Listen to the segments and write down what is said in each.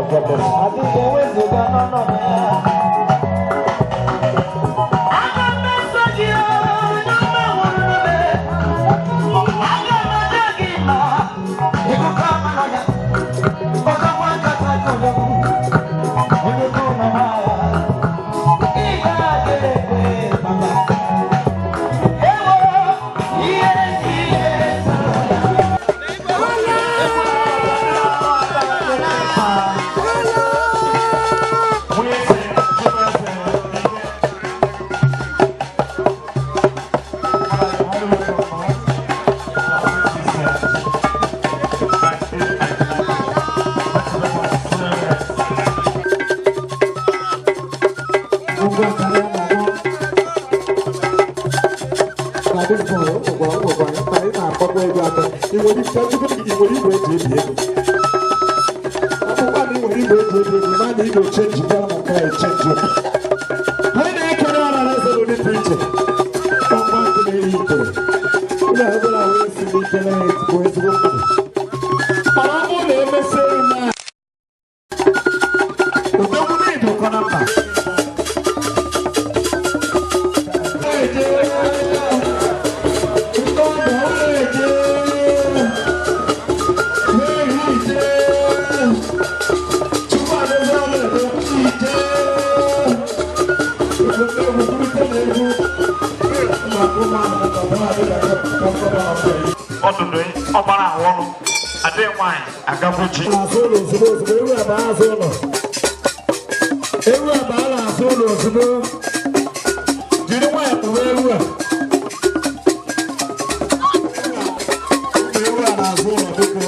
God bless you. Adịghị ewezuga n'ọnọdụ ya. Aga m eso gị onye ọma nwụrụ n'obe. Aga m aja gị mma. Ikuku ama nọ ya. Ọkọkwa nkata kọrọ m. Onye kụ na ha. Ị ga-adị ekwe mama. Ewo, ihe ndị ihe sọrọ ya. Nwunye eze, Chibueze, Ike. Ngwa karịa ma mụ na this boy ụgbọ ụgbọ ma ị na-akpọkọ ego aka ị nwere ike chukwu gị, ị nwere igwe eji ebi ego, akwụkwọ na ị nwere igwe eji ebi ego ma na ị ga-echenji bịa na nke a echenji. Anyị na-ekele ọra na eze n'ụdị pụrụ iche ọkwa nkụ na-eri ite ụlọ ọbụla wee si n'ike na ezigbo ezigbo mmadụ, mana ọ bụrụ na emesie na odogwu na-edo ụkọ na mba. Ọdụdụ ọgbara ahụ ọnụ adịghị nwaanyị agabuchi. Azụ ụlọ ozugbo ozugbo, ewu abaa azụ ụlọ, ewu abaa n'azụ ụlọ ozugbo. Jiri nwayọ kpụwa ewu a, ewu a n'azụ ụlọ, biko.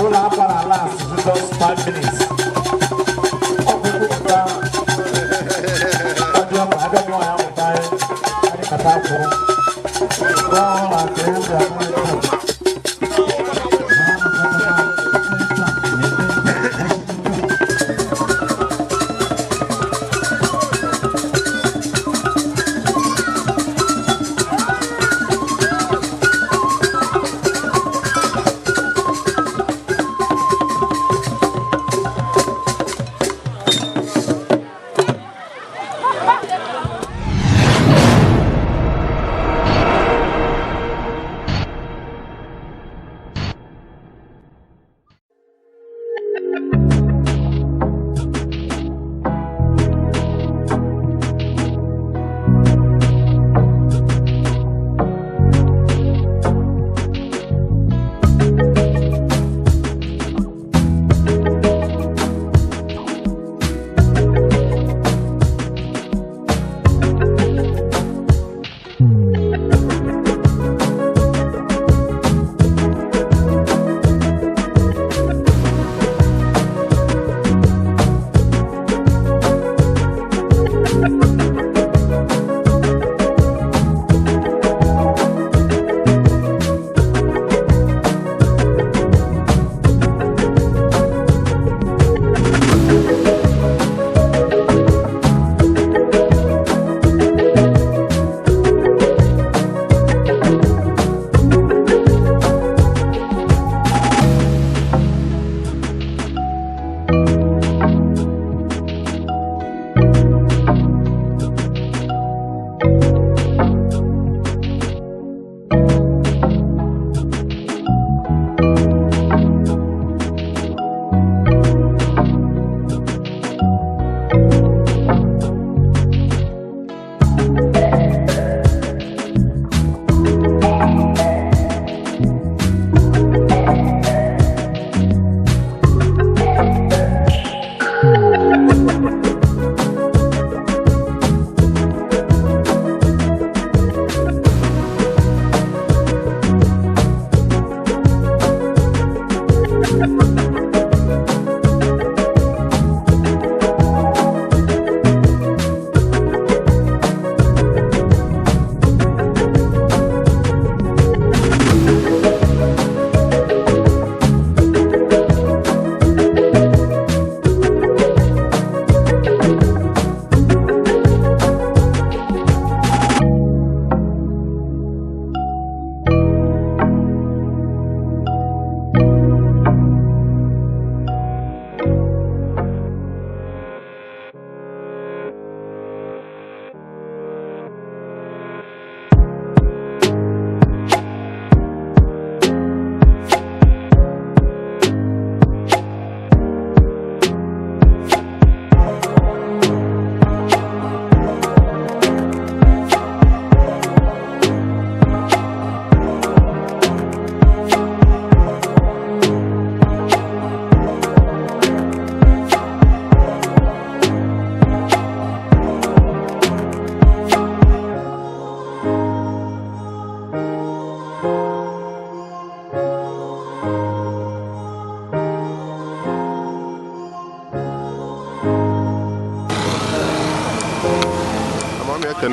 Ụlọ akwara last just 5 minutes. Ọ bụ nkwupụta ọjọọ ma abịa nwaanyị amụta anyị anyị kata akwụrụ. Gwa ọrụ na nke ezi ahụ ego.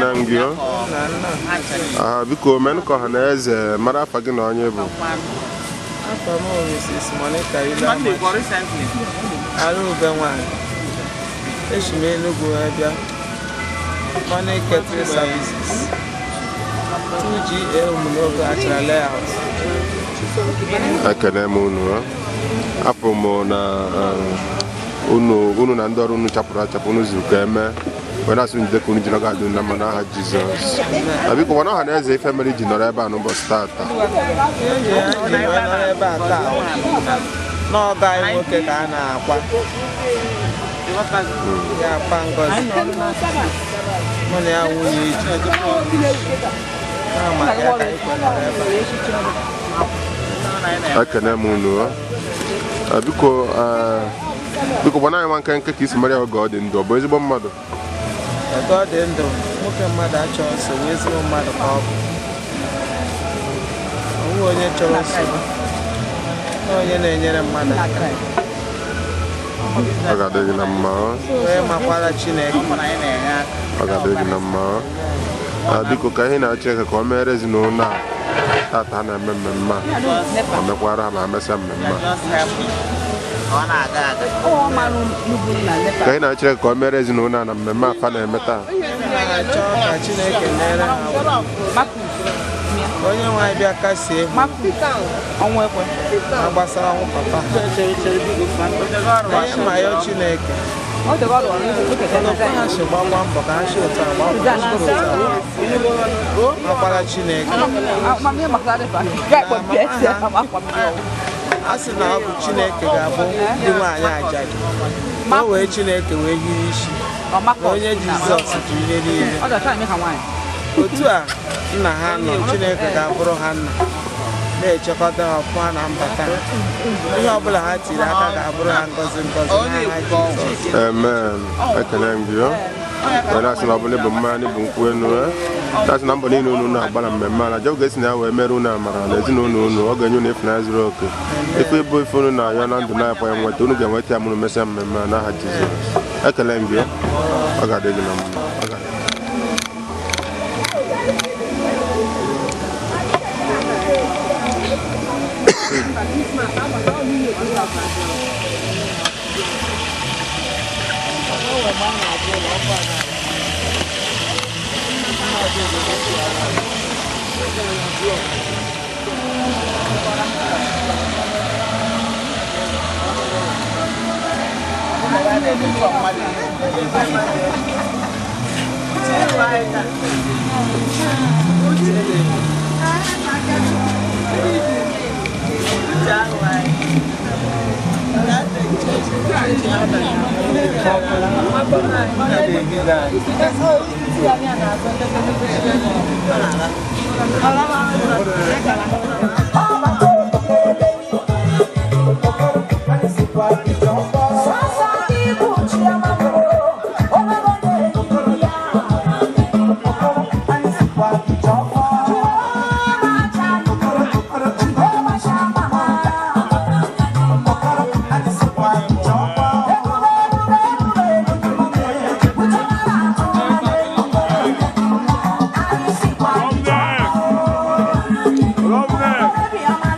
Ekene m gị o. Ah, biko menụ ka ọha na eze mara afa gị na onye bụ. Afọ m bụ Mrs. Monica Ileamachi, Arụbe nwanyị. Esi m Enugu wee bịa. Money Catering Services. 2GA Umunogo Achara Layout. Ekene m unu o. Afọ m na unu na ndị ọrụ unu chapụrụ achapụ unu zuru ka eme wee na-asị unu jide ka unu ji nọga adị na mma n'aha Jizọs. Ah, biko gwana ọha na eze ife mere iji nọrọ ebe a n'ụbọchị taata. Ihe nji ya ji wee nọrọ ebe a taa bụ n'ọgọ anyị nwoke ka a na-akwa. Ya akpa Ngozi. Mụ na ya nwunye iji. Na maka ya ka anyị kwe nọrọ ebe a. Ekene m unu o. Ah, biko biko gwana anyị nwa nkenke ka isi mara ya oge ọ dị ndụ, ọ bụ ezigbo mmadụ? Oge ọ dị ndụ, nwoke mmadụ achọghị nsogbu, ezigbo mmadụ ka ọ bụ. Ọ bụghị onye chọrọ nsogbu, ọ onye na-enyere mmadụ aka, Ọ ga-adị gị na mma o. onye makwara Chineke. Ọ ga-adị gị na mma o. Ah, biko ka ihe na-achọ ka o mere ezinụlọ a tata a na-eme mmemme a, o mekwara ha ma mesịa mmemme a. Ka ihe na-achọ ka o mere ezinụlọ a na mmemme a fa na-eme taa. Na-achọ ka Chineke nyere ha aka. Ka onye nwe anyị bịa kasie ha ma gbasara ọnwụ papa ha. Onye ma ya Chineke, otu ha si gbakwa mbọ ka ha si otu a gbakwa otu a makwara Chineke. A sị na ọ bụ Chineke ga-abụ ndị nwaanyị ajadu, ka o wee Chineke wee hiri isi na onye Jizọs ji ihe niile. Otu a nna ha nọ, Chineke ga-abụrụ ha nna, na-echekọta ha ọfụma na mbata ha. Ihe ọbụla ha tiri aka ga-abụrụ ha ngọzi ngọzi n'aha Jizọs. Amen. Ekele m gị o. Wee na-asị na ọ bụla ịbụ mmanya bụ nkwụ enu e. Na-asị na mbọ niile unu na-agba na mmemme a na Jehova ga-esi na ya wee mere unu amara na ezinụlọ unu, ọ ga-enye unu ịfụnanya zuru oke. Ife ịbụ ife unu na-ayọ na ndụ na-akwa ya nweta, unu ga-enweta ya ma unu mesịa mmemme a n'aha Jizọs. Ekele m gị o. Ọ ga-adị gị na mma. Ọ ga-adị. Love them.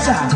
Thank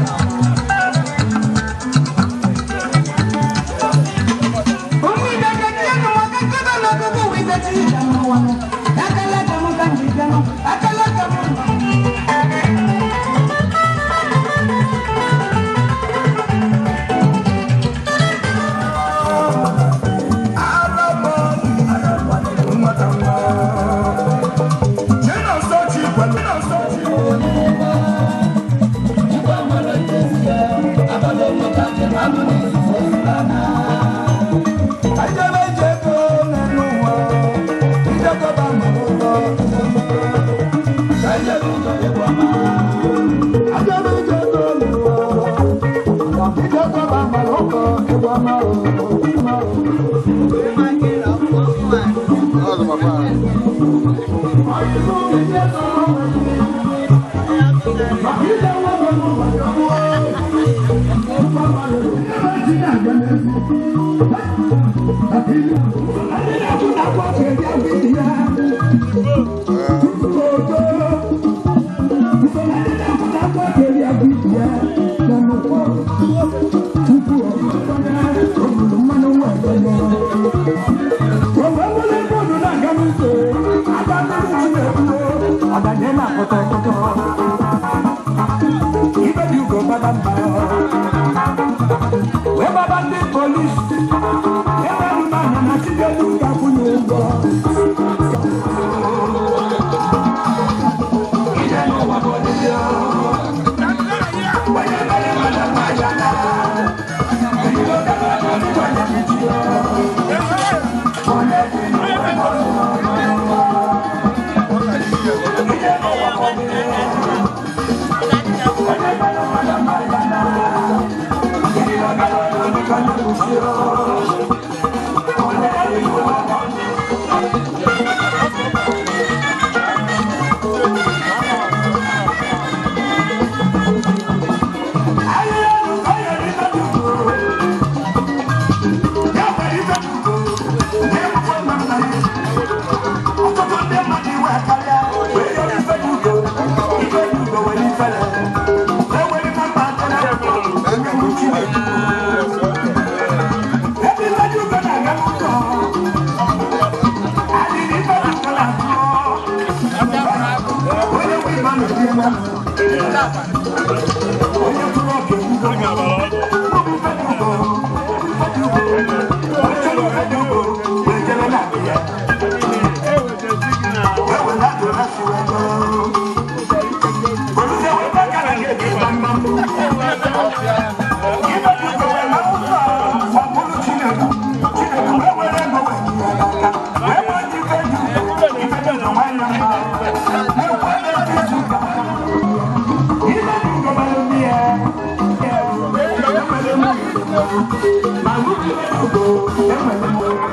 you.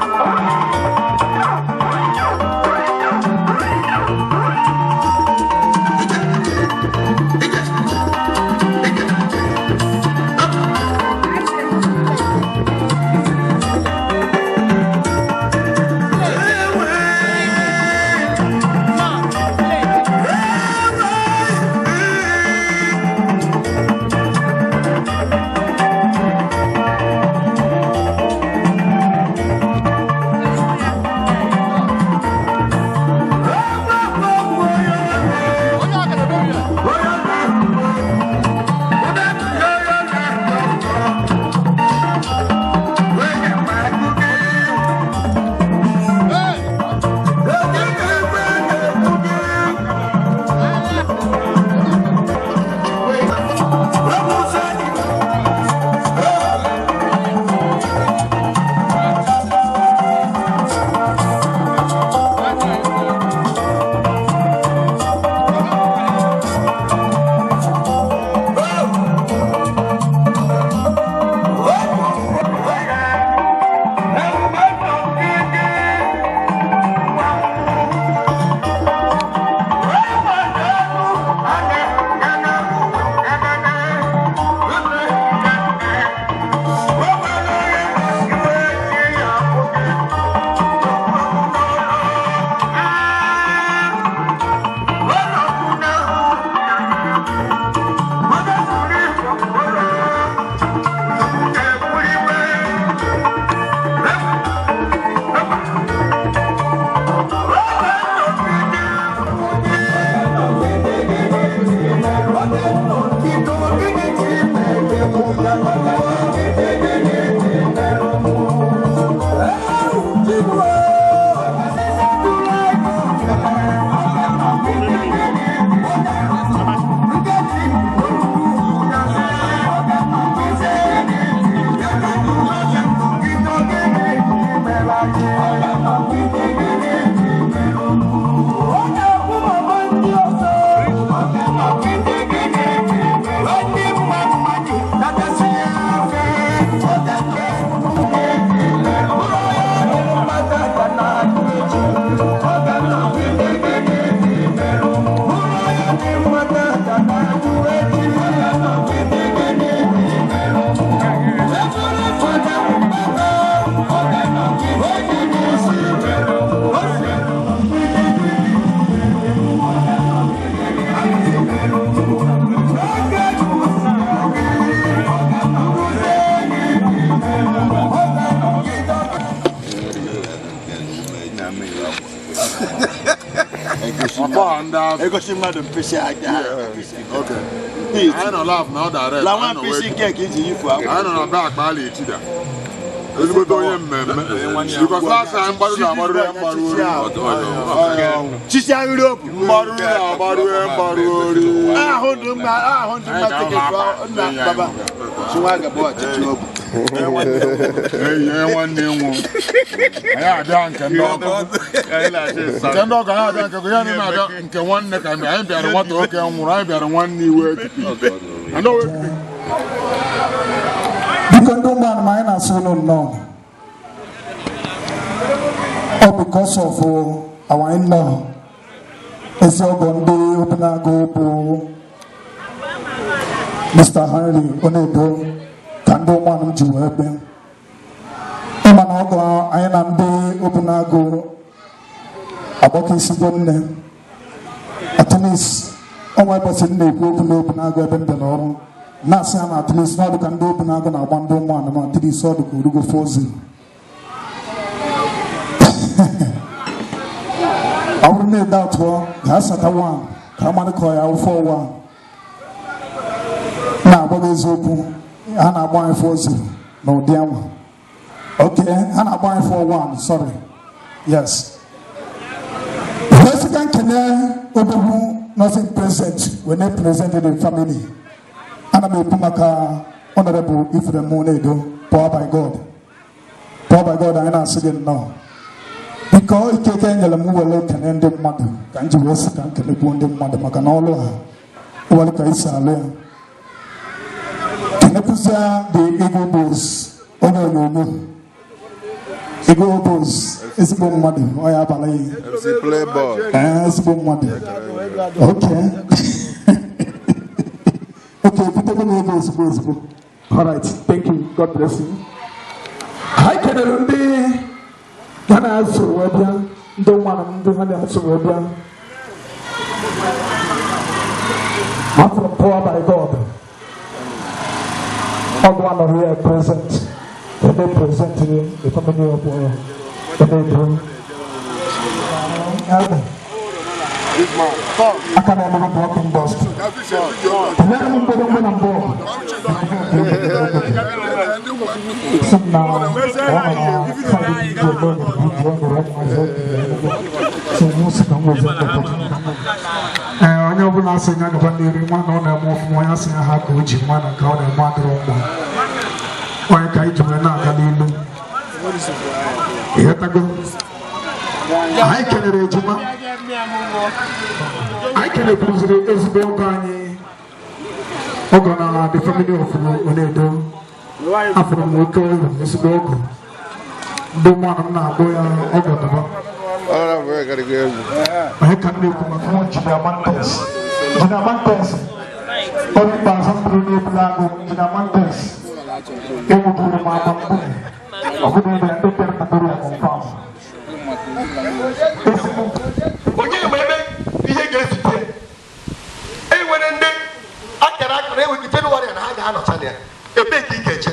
Egosi mmadụ mkpịsị aka. Anyị nọ laf na ọ dara. Lawa mkpịsị keki iji yifu akwa. Anyị nọ na be akpa ala echida. Ezigbote onye mmemme. Because last time mgbaru na-agbaru ya mgbaru ori. Chichi ahịrị obu. Mgbaru na-agbaru ya mgbaru ori. Ahụ dị mma, ahụ dị mma tiketi nna baba. Chiwa gaba ọchịchị obu. Enyi onye nwanne nwụ. Anyị abịa nke ndị ọgọ. Nke ndị ọgọ anyị abịa nke ya na abịa nke nwanne ka anyị bịara nwata oke nwụrụ anyị bịara nwanne iwe ekipi. Biko ndị ụmụ anụmanụ anyị na-asụ ụlọ nnọọ. Ọ because of our in-law, ezi ọgọ ndị Obunagu bụ Mr. Henry Onedo ka ndị ụmụ anụmanụ ji wee bịa. Ịma na ọgọ anyị na ndị Obunagu agbakọisigo nne. At least ọnwa ụbọchị m na-ekwu okwu na Obunagu ebe m bịara ọrụ na-asị ha na at least na ọ dị ka ndị Obunagu na-agba ndị ụmụ anụmanụ at least ọ dị ka orugo 4-0. Ọ bụrụ na ede atụọ ga-asata 1 ka amadị ka ọ ya awụ 4-1 na-agba gị eziokwu ha na-agba anyị 4-0 na ụdị anwa. Okay, ha na-agba anyị 4-1, sorry. Yes. Wee sị ka nkene odogwu nothing present when they presented the family. Ana m ekwu maka Honorable Ephraim Onedo, power by God. Power by God, anyị na-asị gị nnọọ. Biko ikeke nyere m were kene ndị mmadụ ka m ji wee sị ka m kelekwuo ndị mmadụ maka na ọlụ ha were ka esi alụ ya. Kenekwuzia the Eagle Bulls, onye onyonyo. Eagle Bulls, ezigbo mmadụ, ọ ya abalị ya. MC Playboy. Ee, ezigbo mmadụ. Okay. Okay, butego m ego ozugbo ozugbo. All right, thank you. God bless you. Anyị kelere ndị ha na-azụ wee bịa, ndị nwa na ndị ha na-azụ wee bịa. I'm from Power by God. Ọgwụ anọghị ya present. Ebe present the family of Onedo. Aka na-emebe block industry. Tụnyere m mgbọrọmgbọ na mbụ. Sị m na ọ nọ na side ndị ọgbọ nyere m ji ọ nyere ụmụazị so mụ sị ka m wezi ndọpụta. Ee, onye ọbụla asị ya gaba n'iru nwa na ọ na-eme ọfụma, onye asị ya ha ka o ji nwa na nke ọ na-eme adịrọ mma. Onye ka anyị ji wee na-aga n'ilu. Ịghọtago? Anyị kelere ejima. Anyị kelekwuziri ezigbo ọgọ anyị ọgọ na the family of Onedo. Afụrụ m oke ọrụ ezigbo ọgọ. Ndị ụmụanụ m na-agbụ ya ọgọ dọba. Onye ka m na-ekwu maka nwa Injinia Mantes. Injinia Mantes, onye ikpeazụ m bụrụ n'Obunagu, Injinia Mantes, enweburu m agba mkpume. Ọ bụrụ na ndị bịara na bụrụ ya confirm. Onye ma ebe ihe ga-ezute e nwere ndị akara akara enweghị Jenụwarị na ha ga-anọcha na ya. Ebee ka ị ga-eche?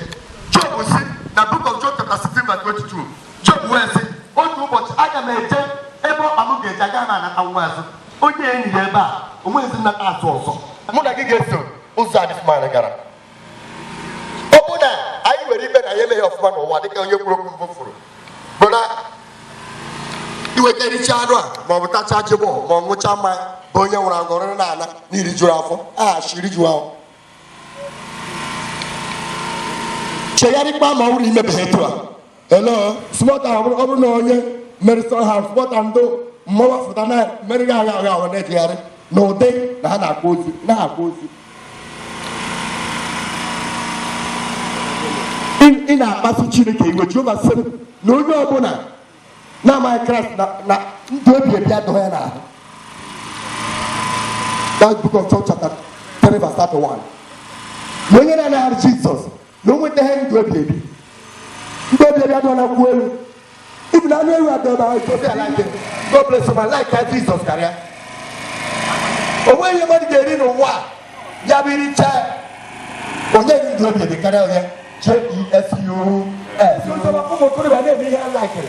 Job si na Book of Job chapter 16 verse 22, Job wee sị, otu ụbọchị aga m eje ebe ọkpa m ga-eje, agaghị m anata nwa azụ. Onye enyi ya ebe a onweghịzi nnata azụ ọzọ. Mụ na gị ga-eso ụzọ a this man gara. Ọ bụ na anyị nwere ikpe na ya emeghị ọfụma n'ụwa dịka onye kwuru okwu mbụ furu bụ na iwetericha anụ a ma ọ bụ tachaa ji bọọ ma ọ ṅụchaa mmanya bụ onye nwụrụ anwụ rịrị na-ana n'iri juru afọ aghachi iri juru ahụ. Chegharịkwa ma ọ bụrụ imebeghị etu a. Hello, small town, ọ bụrụ na onye mere somehow small town ndị mmọnwụ afụta na meriri agha agha ahụ na-ejegharị n'ụdị na ha na-akwa ozu na-akwa ozu. Ị na-akpasu Chineke iwe. Jehova sị m na onye ọbụla na-amaghị Kraịst na ndụ ebi ebi adịghị ya n'ahụ. That Book of John chapter 3 verse 31. Na onye na-anaghị Jizọs na o nwetaghị ndụ ebi ebi. Ndụ ebi ebi adịghị na-akwụ elu. Ibi na anụ ewu adịghị ebe ahụ, ebe ala nke. God bless you, ma like ya Jizọs karịa. O nweghị ihe mmadụ ga-eri n'ụwa a, ya bụ iricha onye gị ndụ ebi ebi karịa onye J-E-S-U-S. Ụmụ okorobịa na-eme ihe ha laikiri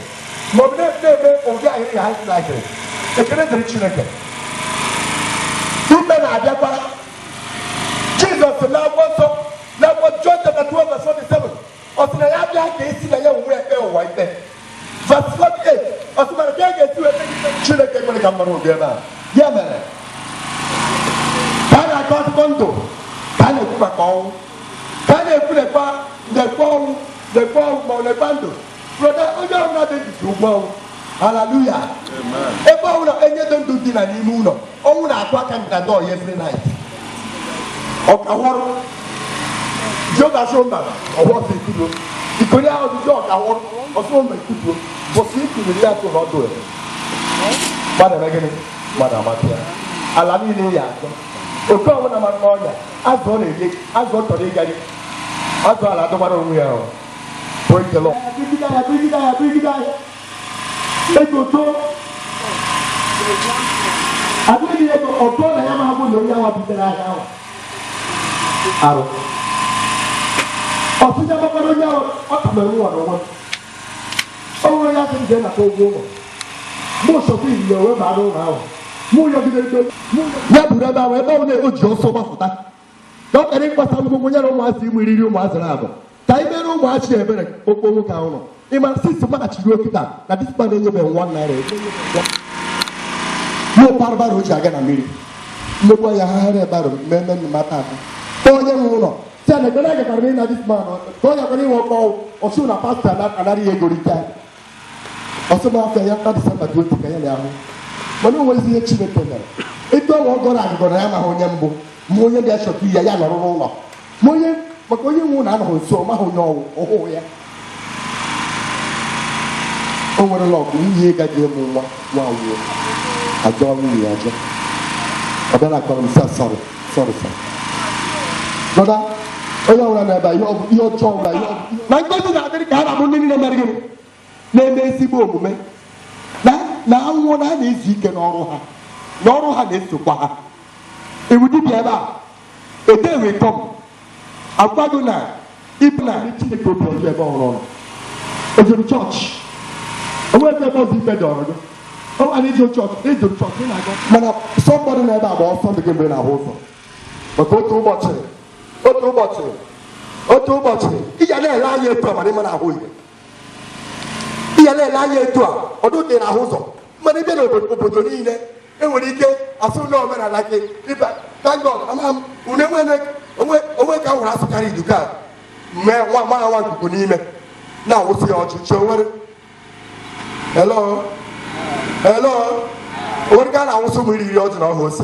ma ọ bụ na-eme ụdị ahịrị ha laikiri. Ekele dịrị Chineke. Na-abịakwa. Jizọs na-akwụkwọ nsọ, na-akwụkwọ John chapter 12 verse 47, ọ sị na ya bịa ka esi na ya onwe ekpe ụwa ikpe. Verse 48, ọ sị mana ka a ga-esi wee kpe ikpe. Chineke kwere ka m mara ụdị ebe a. Ya mere, ka a na-akọ akụkọ ndụ, ka a na-ekwu maka ọnwụ, ka a na-ekwu lekwa lekwa ọnwụ, lekwa ọnwụ ma ọ lekwa ndụ. Brother, onye ọbụla dị ndụ ụgwọ ọnwụ. Haleluya! Ebe ọbụla enye dị ndụ dị na n'ime ụlọ, ọnwụ na-akụ aka na door every night. Ọkawọrọ Jehova sọ mba ọwọ́ fi ikudo ìkórè ahụ ọdụdụ ọkawọrọ ọsọ mba ikudo bọsị ikuru ya tụ n'ọdụ ya. Mmadụ eme gịnị? Mmadụ amata ya. Ala niile ya azọ oke ọbụla mara n'ọnya, azụ ọ na-eri, azụ ọ chọrọ ịgari, azụ ala adọgbara onwe ya. Ọ. Praise the Lord. Brigide ahịa, brigide ahịa, brigide ahịa. Ego too. Adịghị ego ọtọ na ya ma bụ na onye awa butere ahịa ahụ. Arụ. Ọtụtụ gbakwara onye ahụ ọ ka mere nwa n'onwe. O nwere ya sị m jee nata ụgwọ ụlọ. Mụ sọkwa ilile wee baa n'ụlọ ahụ. Mụ yọgide ego. Ya buru ebe ahụ, ebe ọ na o ji ọsọ gbapụta. Ka ọ kara ịkpasa ngwongwo nyere ụmụazị ịmụ iriri ụmụazị na-abụ. Ka anyị mere ụmụazị ebere okpo nwoke ahụ nọ. Ị mara since maghachiri okịta na this man enyebeghị ₦1. Mụ parabara o ji aga na mmiri. Mmegbu ya ha ghara ebara mmemme mmata aka. Kpọọ onye nwe ụlọ. Sị na ekpere agakwara m ịna this man ka ọ gakwara inwe ọkpọ ọsụ na pastọ anara ya ego rite. Ọsọ m afọ ya nta Disemba 20 ka ya na ahụ. Mana o nwezi ihe Chineke mere. Etu ọnwa ọ gọrọ agụgọ na ya amaghị onye mbụ, ma onye bịa chọta ya, ya nọrọ n'ụlọ. Ma onye maka onye nwe ụlọ anọghị nso, ọ maghị onye ọwụ ọhụụ ya. O nwere ọgụ nwunye gaji ịmụ nwa nwa nwụọ. Ajọ nwunye ya ajọ. Ọ bịara akọrọ m sị, "Sorry, sorry, sorry." Brother, onye ọbụla na-ebe a, ihe ihe ọjọọ ọbụla ihe na ngozi na-adịrị ka a na-abụ ndị niile mere gịnị? Na-eme ezigbo omume na anwụọ na ha na-ezu ike n'ọrụ ha, na ọrụ ha na-esokwa ha. Iwu dibịa ebe a ede will come agwago na ịbụ na Chineke obi ọjọọ ebe ọhụrụ ọrụ ejuru chọọchị onwe ebe ebe ọzọ ikpe dọrọ gị. Ọ gwara ijuru chọọchị, ijuru chọọchị, ị na-aga, mana somebody na ebe a gba ọsọ ndụ gị mgbe ị na-ahụ ụzọ, maka otu ụbọchị, otu ụbọchị, otu ụbọchị, ị ga na-ele anya etu a, mana ị ma na-ahụ ihe. Ị ga na-ele anya etu a, ọdụ dị n'ahụ ụzọ, mana ị bịa n'obodo, obodo niile enwere ike asụ na omenala gị ịba. Thank God, ama m unu enwere onwe onwe ka m hụrụ asụkarị iduka a mee nwa nwa nwa nkuku n'ime na-awụsị ya ọchị chi onwere. Hello, hello, onwere ka a na-awụsị ụmụ iri ọjị na ọha ose.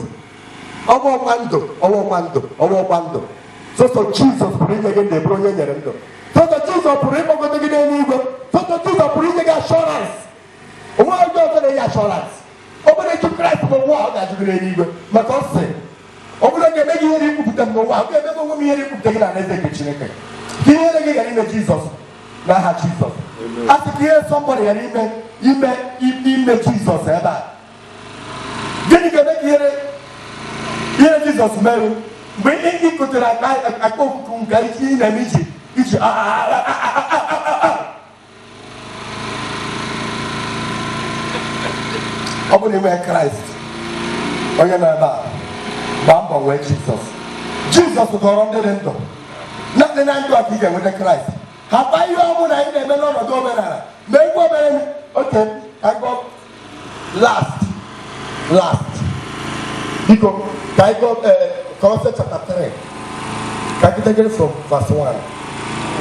Ọnwa ọkwa ndụ, ọnwa ọkwa ndụ, ọnwa ọkwa ndụ. Sọsọ Jizọs pụrụ inye gị ndụ, ebụrụ onye nyere ndụ. Sọsọ Jizọs pụrụ ịkpọgote gị n'eluigwe. Sọsọ Jizọs pụrụ inye gị assurance. Onwe onye ọzọ na-enye assurance. Ọ bụrụ eju Kraịst n'ụwa, ọ ga-ajụ gị n'eluigwe, maka ọ sị ọ bụrụ ga-eme gị ihere ikwupụta m n'ụwa, ọ ga-eme m onwe m ihere ikwupụta gị na alaeze nke Chineke. Ka ihere gị ghara ime Jizọs n'aha Jizọs. A sị ka ihe somebody ghara ime Jizọs ebe a. Gịnị ga-eme ka ihere Jizọs merụ mgbe ị kotere akpa okuku nke ị na-eme iji ọ bụrụ na ị nwee Kraịst? Onye nọ ebe a, gbaa mbọ nwee Jizọs. Jizọs gọrọ ndị dị ndụ. Naanị na ndụ a ka ị ga-enweta Kraịst. Hapa ihe ọ bụla anyị na-eme n'ọnọdụ omenala ma egwu omenala. Oke ka anyị gụọ last last, biko, ka anyị gụọ Colossians chapter 3, ka anyị bidogere from verse 1.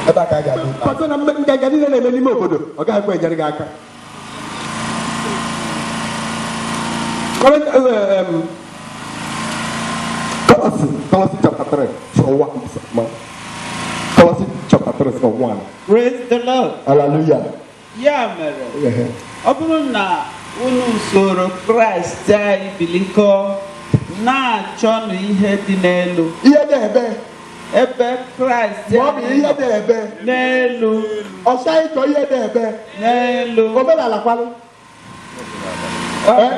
Ebe a ka anyị ga-agụ kpata na nganga niile na-eme n'ime obodo, ọ gaghịkwa enyere gị aka. Colossians chapter 3 from 1. Colossians chapter 3 from 1. Praise the Lord. Hallelujah. Ya mere, ọ bụrụ na unu soro Kraịst anyị bilikọ, na-achọnụ ihe dị n'elu, Ihe dị ebe ebe Kraịst Ma ọ bụ anyị ihe nọ dị ebe n'elu. Ọsọ anyị chọọ ihe dị ebe N'elu. Omenala kwanụ?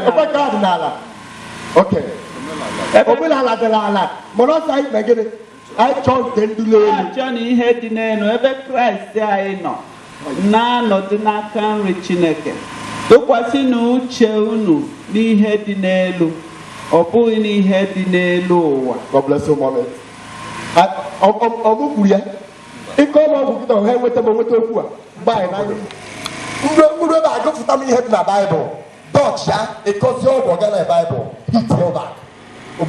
Okpeke ọdịnala, ok. Ebe Omenala dịrị ala, mana ọsọ anyị mee gịnị? Anyị chọọ nke ndị n'elu. Na-achọnụ ihe dị n'elu, ebe Kraịst anyị nọ na-anọdụ n'aka nri Chineke. Tụkwasịnụ uche unu n'ihe dị n'elu. Ọ bụghị n'ihe dị n'elu ụwa. God bless you, mommy. Ọ mụ kwuru ya. Ike ọma ọgwụ kịta ha enweta m nweta okwu a mgbe anyị n'anya. Mkpụrụ ebe agụpụta m ihe dị na Baịbụl. Dọch ya, ịkọzi ọgwụ ọga na Baịbụl. Hit your back.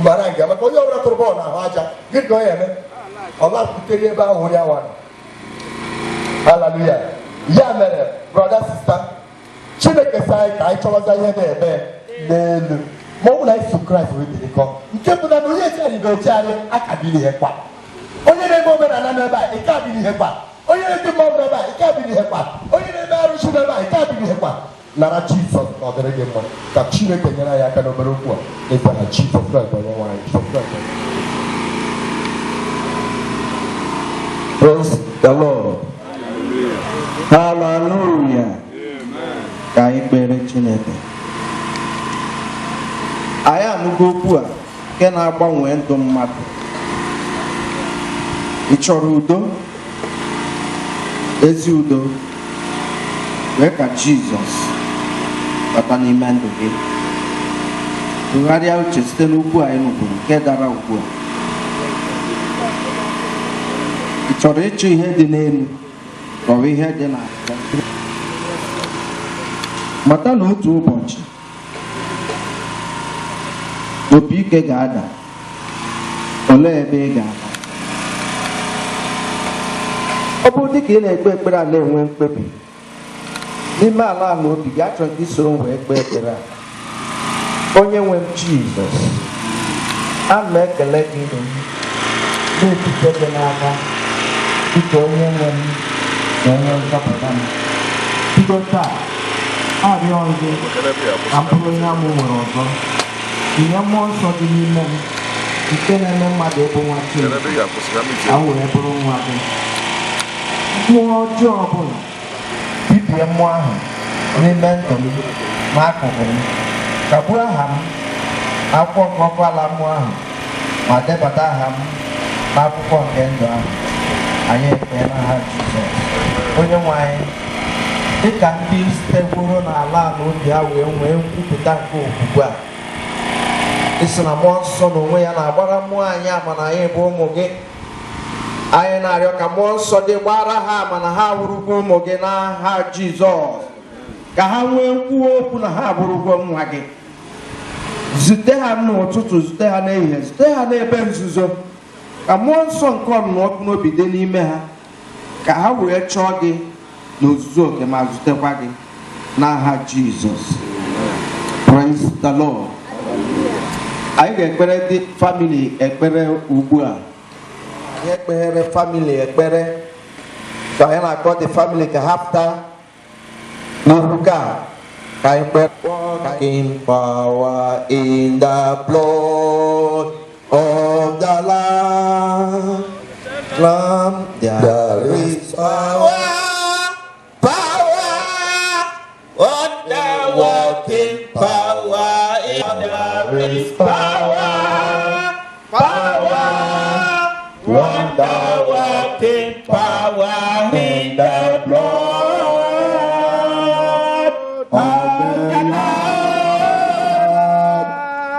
Mara nga maka onye ọbụla tụrụ bọọlụ n'ahụ aja. Gịnị ka ọ ya eme? Ọ lakwutere ebe ahụ onye awa. Hallelujah. Ya mere, brother, sister, Chineke sị anyị ka anyị chọwaza ihe na-eme n'elu. Ma ọ bụ na anyị so Kraịst wee birikọ. Nke bụ na onye echegharị ga-echegharị akabili ihe kwa. Onye na-eme omenala n'ebe a, ike abili ihe kwa. Onye na-eti mmanwụ n'ebe a, ike abili ihe kwa. Onye na-eme arụsị n'ebe a, ike abili ihe kwa. Nara Jizọs ka ọ dịrị gị mma. Ka Chineke nyere anyị aka n'obere okwu a. N'ebe na Jizọs Kraịst onye nwe anyị. Jizọs Kraịst onye nwe anyị. Praise the Lord. Hallelujah. Ka anyị kpere Chineke. Anyị anụgo okwu a nke na-agbanwe ndụ mmadụ. Ị chọrọ udo? Ezi udo. Wee ka Jizọs bata n'ime ndụ gị. Tụgharịa uche site n'okwu anyị nụkwuru nke dara ugbu a. Ị chọrọ ịchọ ihe dị n'elu ka ọ bụ ihe dị n'ala? Mata na otu ụbọchị opi ike ga-ada. Olee ebe ị ga-aga? Ọ bụrụ dịka ị na-ekpe ekpere a na-enwe mkpebi n'ime ala ala obi gị, achọrọ ka isoro m wee kpee ekpere a. Onye nwe m Jizọs, ana m ekele gị na-etute gị n'aka dịka onye nwe m na onye nzọpụta m. Bido taa, arịọ m gị ka m bụrụ onye amụ nwere ọzọ. Tinye mmụọ nsọ gị n'ime m nke na-eme mmadụ ịbụ nwa Chineke, ka m wee bụrụ nwa gị. Mmụọ ọjọọ ọbụla, bibie mmụọ ahụ n'ime ndụ m n'akụkụ m. Kagbuo aha m akwụkwọ nke ọkụ ala mmụọ ahụ ma debata aha m n'akwụkwọ nke ndụ ahụ. Anyị ekpee n'aha Jizọs. Onye nwe anyị, dịka ndị siteworo n'ala ala obi ha wee nwee nkwupụta nke okwukwe a, ị sị na mmụọ nsọ n'onwe ya na-agbara mmụọ anyị ama na anyị bụ ụmụ gị. Anyị na-arịọ ka mmụọ nsọ gị gbara ha ama na ha wụrụkwa ụmụ gị n'aha Jizọs, ka ha nwee nkwuwa okwu na ha abụrụgo nwa gị. Zute ha n'ụtụtụ, zute ha n'ehihie, zute ha n'ebe nzuzo, ka mmụọ nsọ nke ọnụnụ ọkụ n'obi dị n'ime ha, ka ha wee chọọ gị n'ozuzu oke ma zutekwa gị n'aha Jizọs. Praise the Lord. Anyị ga-ekpere ndị family ekpere ugbu a. Anyị ekpeghere family ekpere ka anyị na-akpọ the family ka ha pụta n'ihu ka anyị kpere. Working power in the blood of the Lamb. Lamb, there is power, power, wonder working power in there is power, power, wonder working power in the blood of the Lamb.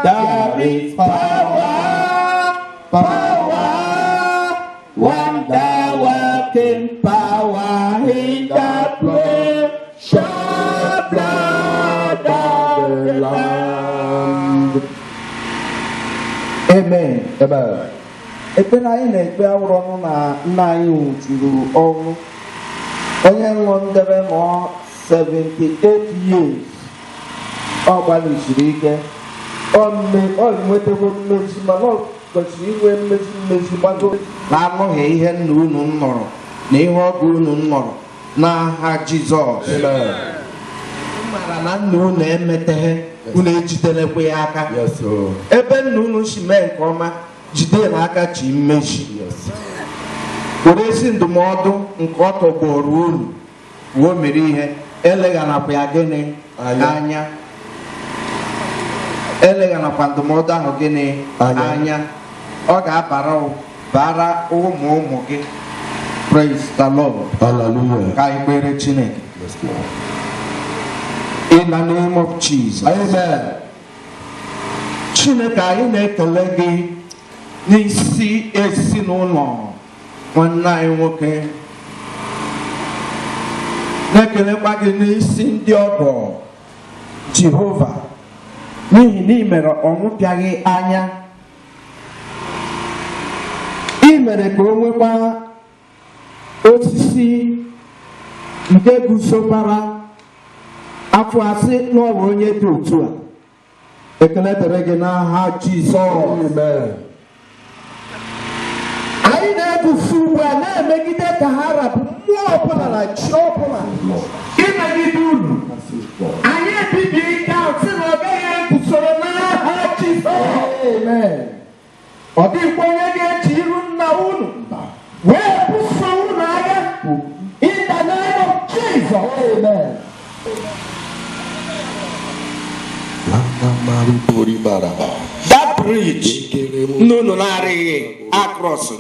There is power, power, wonder working power in the precious blood of the Lamb. Amen. Amen. Ekpere anyị na-ekpe awụrụ ọnụ na nna anyị nwụchuru ọnwụ onye nọ ndebe nọ 78 years. Ọ gbalịsiri ike, ọ nwetago mmezi, mana ọ kwesịrị inwe mmezi mmezi gbago na-anụghị ihe nna unu nọrọ na ihe ọgụ unu nọrọ n'aha Jizọs. Mara na nna unu emeteghe, unu ejidelekwa ya aka. Yes, oh. Ebe nna unu si mee nke ọma, jide n'aka chi mmechi. Yes. Were ezi ndụmọdụ nke ọ tọgbọrọ unu wuo mere ihe, eleghanakwa ya gịnị Anya. anya, eleghanakwa ndụmọdụ ahụ gịnị Anya. anya. Ọ ga-abara bara ụmụ ụmụ gị. Praise the Lord. Hallelujah. Ka anyị kpere Chineke. Yes, Lord. In the name of Jesus. Amen. Chineke. Chineke, anyị na-ekele gị n'isi ezinụlọ nwanne anyị nwoke, na-ekelekwa gị n'isi ndị ọgọ. Jehova, n'ihi na ị mere ọnwụ pịaghị anya, ị mere ka o nwekwa osisi nke guzokwara afọ asị n'ọrụ onye dị otu a. Ekele dịrị gị n'aha Jizọs. Anyị na-eguzo ugbu a na-emegide ka ha rapụ mmụọ ọbụla na chi ọbụla imegide unu. Anyị ebibi ike ahụ, sị na ọ gaghị eguzoro n'aha Jizọs. Ọ dịghịkwa onye ga-eji iru nna unu wee buso unu agha, in the name of Jesus. Amen. That bridge ndị unu na-arịghị across,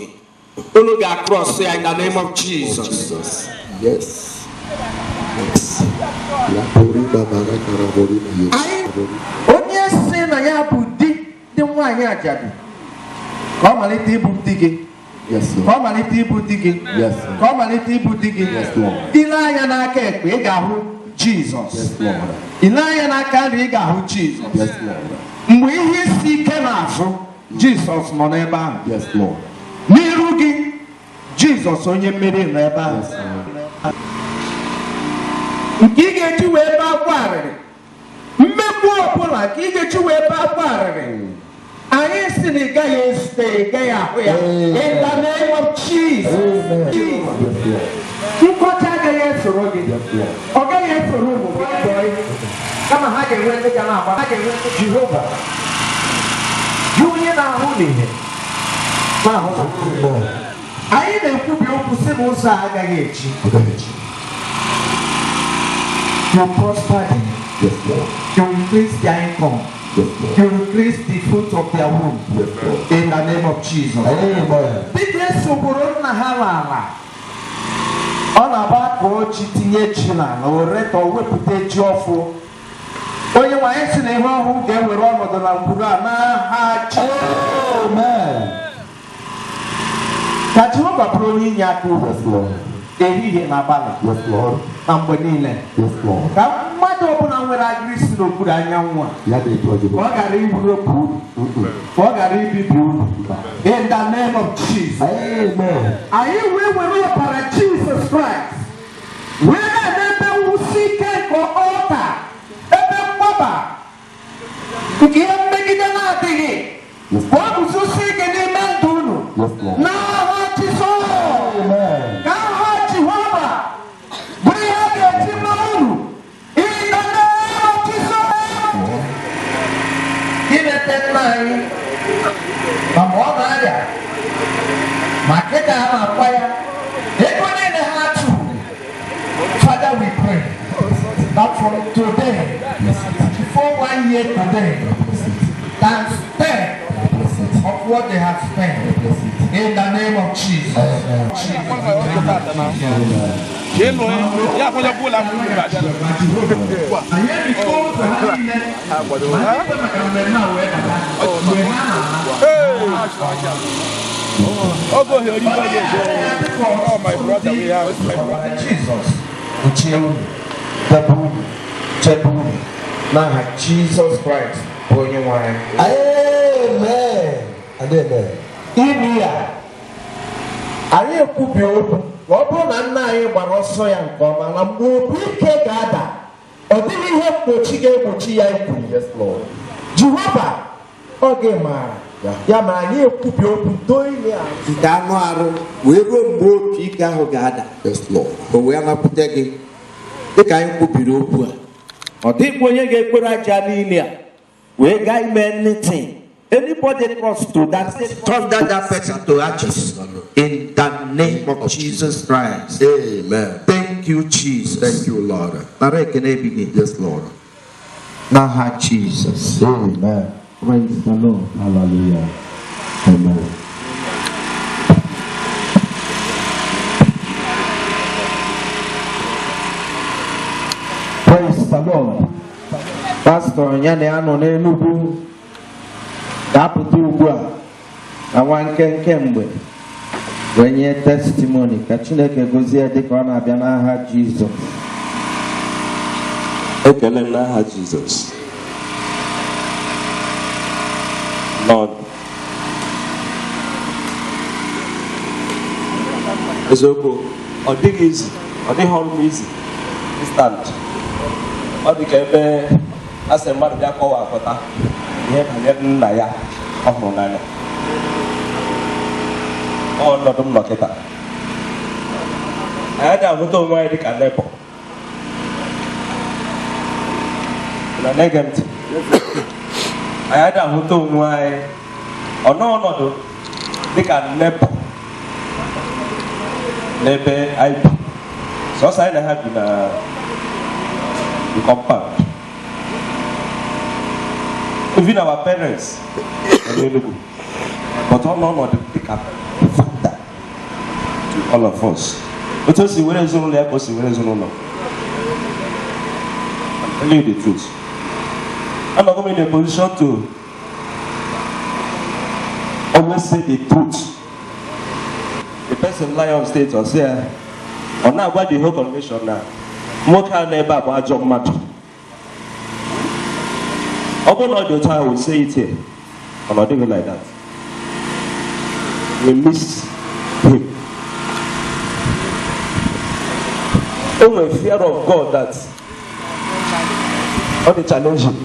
unu ga-across ya in the name of Jesus. Jesus. Yes. Yes. La pori baba kara bori yes. Anyị onye si na ya bụ di ndị nwaanyị ajadu, ka ọ malite ịbụ di gị. Yes, Ka Lord. ọ malite ịbụ di gị. Yes. Ka ọ malite ịbụ di gị. Yes, Lord. Ile anya n'aka ekpe, ị ga-ahụ Jizọs. Yes, Lord. Ile anya n'aka nri, ị ga-ahụ Jizọs. Yes, Lord. Mgbe ihe isi ike na-azụ, Jizọs nọ n'ebe ahụ. Yes, Lord. N'iru gị, Jizọs onye mmeri nọ ebe ahụ. Yes, Lord. Nke ị ga-eji wee bee akwa arịrị, mmegbu ọbụla nke ị ga-eji wee bee akwa arịrị, anyị si na ị gaghị ezute, ị gaghị ahụ ya, in the name of Jesus. Amen. Jesus. Yes, Lord. Nkọcha agaghị esoro gị. Yes, Lord. Ọ gaghị esoro ụmụ gị dọọ, kama ha ga-enwe ndị ga na-agba, ha ga-enwe ndị. Jehova gị, onye na-ahụ n'ihe na-ahụ na Amen. anyị na-ekwubi okwu sị na ụzọ a agaghị echi. Okay. You prosper them. Yes, Lord. You increase their income. Yes, Lord. You increase the fruit of their womb. Yes, Lord. In the name of Jesus. Amen. Dịka esogburu nna ha n'ala, ọ na-agba ka o ji tinye ji n'ala, o retọ wepụta ji ọfụ. Onye nwe anyị sị na ihe ọhụụ ga-ewere ọnọdụ na ngwuru a n'aha Jizọs. Amen. Ka Jehova bụrụ onye inye aka uru Yes, Lord. ehihie na abalị Yes, Lord. na mgbe niile. Yes, Lord. Ka mmadụ ọbụla nwere agịrị si n'okpuru anyanwụ a, Ya dị etu ọ dị. ka ọ ghara iwuropụ unu, ka ọ ghara ibibi unu, in the name of Jesus. Amen. Anyị wee were ọbara Jesus Kraịst wee na-ebe mwụsi ike nke ọta, ebe mgbaba nke ihe mmegide na-adịghị, ka ọ guzosi ike n'ime ndụ unu Yes, Lord. n'aha Jizọs. Amen. Ka aha Jehova bụrụ ihe a ga-eji mara unu, in the name of Jesus. Ileta nna anyị ma mgbe ọ na-arịa, ma kịta a na-akwa ya, ego niile ha tụrụ. Father, we pray that from today, before one year today, times 10 of what they have spent, in the name of Jesus. Ya akwụkwọ bụla m abịa. Anyị ebikọ ụzọ ha niile ma ndị kwe maka mmemme a wee bata mgbe ha na-ala. Oge ohere ibe ga-eje. Oh, my brother, we have my brother. Jizọs kpuchie unu, debe unu, chebe unu n'aha Jizọs Kraịst bụ onye nwe anyị. Amen. And amen. Imi ya, anyị ekwubi okwu na ọ bụrụ na nna anyị gbara ọsọ ya nke ọma, na mgbe opi ike ga-ada, ọ dịghị ihe mgbochi ga-egbochi ya ikwu. Yes, Lord. Jehova, ọ gị maara ya, ma anyị ekwubi okwu doo ili a nke anụ arụ wee ruo mgbe opi ike ahụ ga-ada. Yes, Lord. O wee napụta gị dịka anyị kwubiri okwu a. Ọ dịghịkwa onye ga-ekpere aja niile a wee gaa ime anything. Anybody cross to that, thunder that person to ashes, in the name of Jesus Christ. Amen. Thank you, Jesus. Thank you, Lord. Nara ekene ebighị. Yes, Lord. N'aha Jesus. Amen. Praise the Lord. Hallelujah. Amen. Praise the Lord. Pastor ya na ya nọ n'Enugu. Ga-apụta ugbu a na nwa nkenke mgbe wee nye testimony ka Chineke gozie dịka ọ na-abịa n'aha Jizọs. Ekele m n'aha Jizọs. Lord, eziokwu, ọ dịghị izi, ọ dịghị ọrụ m izi instant. Ọ dị ka ebe a sị mmadụ bịa kọwapụta ihe banyere nna ya ọ hụrụ n'anya. Ọnọdụ m nọ kịta, anyị ga-ahụta onwe anyị dịka neighbour na na-ege m ntị. Anyị adịghị ahụta onwe anyị ọnọdụ dịka neighbour n'ebe anyị bi. Sọsọ anyị na ha bi na the compound. Even our parents nọ n'Enugu, but ọ nọ ọnọdụ dịka father to all of us. Otu o si were ezinụlọ ya ka o si were ezinụlọ. I'm telling you the truth. I'm not in a position to always say the truth. The person lie on stage or say, ọ na-agwa the whole congregation na nwoke a n'ebe a bụ ajọ mmadụ. Ọ bụrụ na ọ dị otu ahụ, we say it here. Ọ na ọ dịghị like that. We miss him. O nwere fear of God that ọ dị challenging.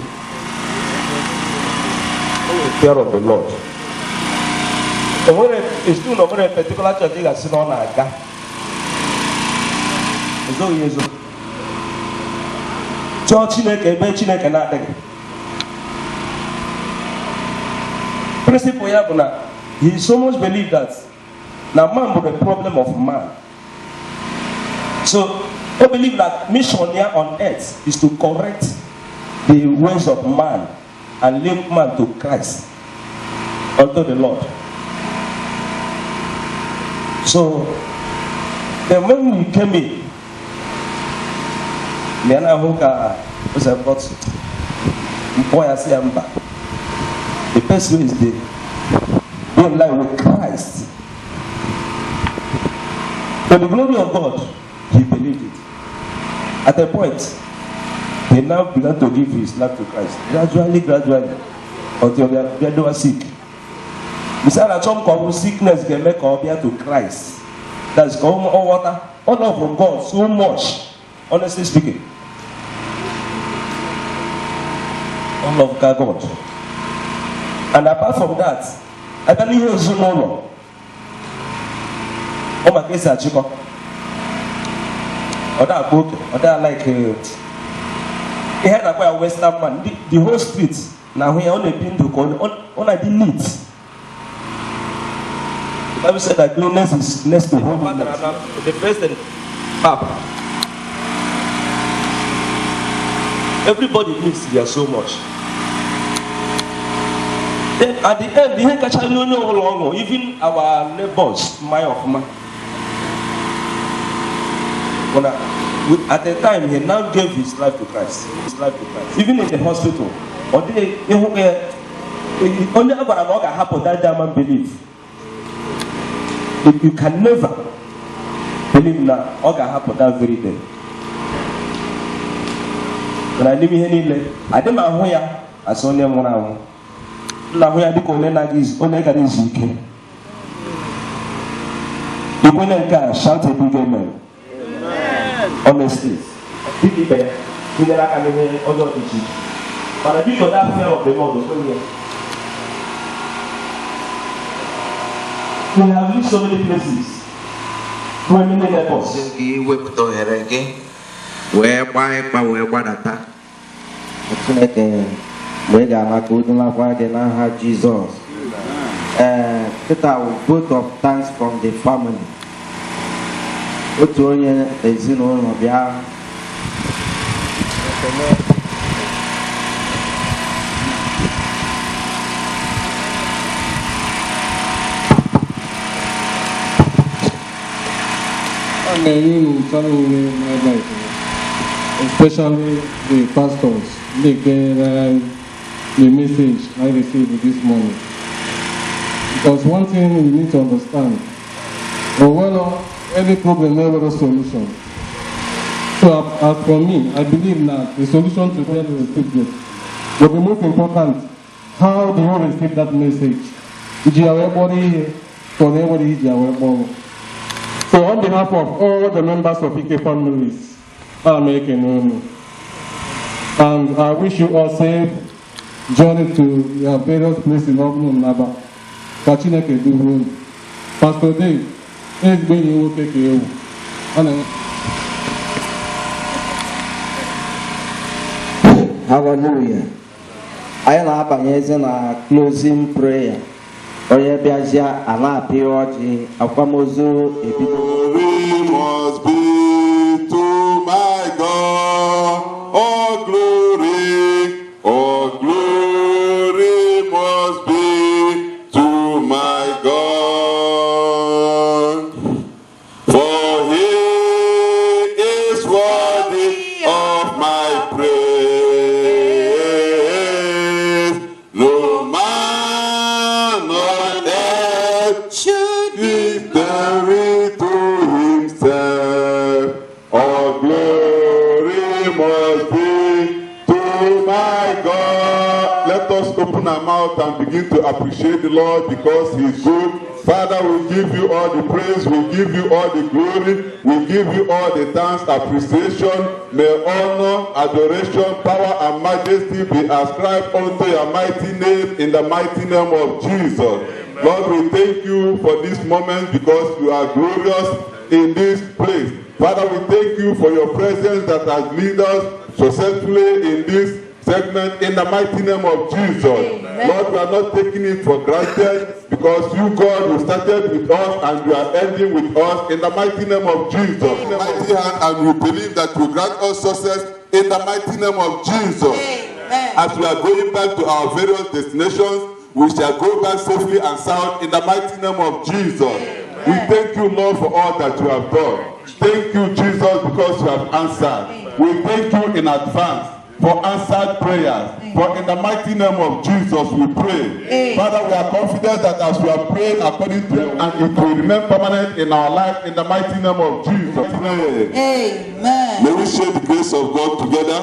O nwere fear of the Lord. O nwere ezinụlọ, nwere particular church ị ga-asị na ọ na-aga. Ezoghị ezo. Chọọ Chineke ebe Chineke na-adịghị. Principle ya bụ na he so much believe that na man bụ the problem of man. So o believe that mission here on earth is to correct the ways of man and link man to Christ, unto the Lord. So then when we came in, mgbe na-ahụ ka ụzọ but mkpọ ya sị ya mba, the best way is the be in line with Christ. To the glory of God, he believed it. At a point, he now began to give his life to Christ. Gradually, gradually, until they were sick. Besides, achọ m ka ọ bụ sickness ga-eme ka ọ bịa to Christ. That's ka ọ ghọta ọ love God so much, honestly speaking. Ọ love God. And apart from that, abịa n'ihe ezinụlọ, ọ maka esi achịkọ. Ọ da akpa oke, ọ da like ihe a na-akpọ ya western man. The whole street na-ahụ ya, ọ na-ebi ndụ ka ọ na-adị neat. The Bible said that cleanliness is next to holiness. The president, Papa, everybody needs there so much. Then at the end, ihe kacha nye onye ọbụla ọṅụ, even our neighbors, mmanya ọfụma. Bụ na at the time he now gave his life to Christ. His life to Christ. Even in the hospital, ọ dịghị ịhụ ya onye a gwara na ọ ga-ahapụ that German belief. You can never believe na ọ ga-ahapụ that very day. Mana n'ime ihe niile, adị m ahụ ya asị onye nwụrụ anwụ. M na-ahụ ya dịka onye na-aga izu, onye gara izu ike. Ikwenye nke a, shout a big amen. Honestly, dịka ibe ya tinyere aka n'ihe ọjọọ dị iche iche. Mana biko, that fear of the Lord, o kweghị ya. We have lived so many places, so many neighbors. Gị wepụta ohere gị wee gbaa ịkpa wee gbadata. Chineke mgbe ị ga-ama ka udulakwa gị n'aha Jizọs. Ee, kịta wụ vote of thanks from the family. Otu onye ezinụlọ bịa ekele. Ọ na-enye unu ncha niile n'ebe a ekele, especially the pastors, ndị nke nyere anyị the message I received this morning. Because one thing we need to understand, well, any problem never a solution. So as for me, I believe that the solution to that is secret. But the most important, how do you receive that message? So on behalf of all the members of Ike families, I'm making unu. And I wish you all safe journey to your various places in Naba. Ka Chineke duzie unu. Pastor Dave, ezigbo enyi nwoke ka ewu. Ọ na Hallelujah. Anyị na-abanyezi na closing prayer. Onye bịazịa a na-apị ọjị akwamozu ebido. Glory must be to my God. All glory must be to my God. For he is worthy of my praise. No man on earth should give glory to himself. All glory must be to my God. Let us open our mouth and begin to appreciate the Lord because he is good. Father, we give you all the praise, we give you all the glory, we give you all the thanks, appreciation. May honor, adoration, power, and majesty be ascribed unto your mighty name in the mighty name of Jesus. Lord, we thank you for this moment because you are glorious in this place. Father, we thank you for your presence that has led us successfully in this segment in the mighty name of Jesus. Amen. Lord, we are not taking it for granted because you, God, you started with us and you are ending with us in the mighty name of Jesus. Amen. Mighty hand, and we believe that you grant us success in the mighty name of Jesus. Amen. As we are going back to our various destinations, we shall go back safely and sound in the mighty name of Jesus. Amen. We thank you, Lord, for all that you have done. Thank you, Jesus, because you have answered. We thank you in advance for answered prayers. For in the mighty name of Jesus we pray. Amen. Father, we are confident that as we are praying according to you, and it will remain permanent in our life in the mighty name of Jesus. Pray. Amen. May we share the grace of God together.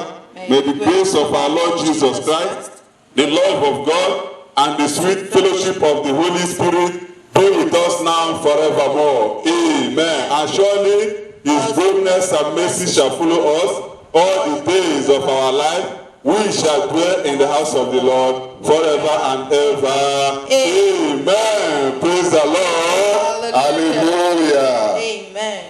May the grace of our Lord Jesus Christ, the love of God, and the sweet fellowship of the Holy Spirit be with us now forevermore. Amen. And surely his goodness and mercy shall follow us all the days of our life. We shall dwell in the house of the Lord forever and ever. Amen. Praise the Lord. Hallelujah. Amen.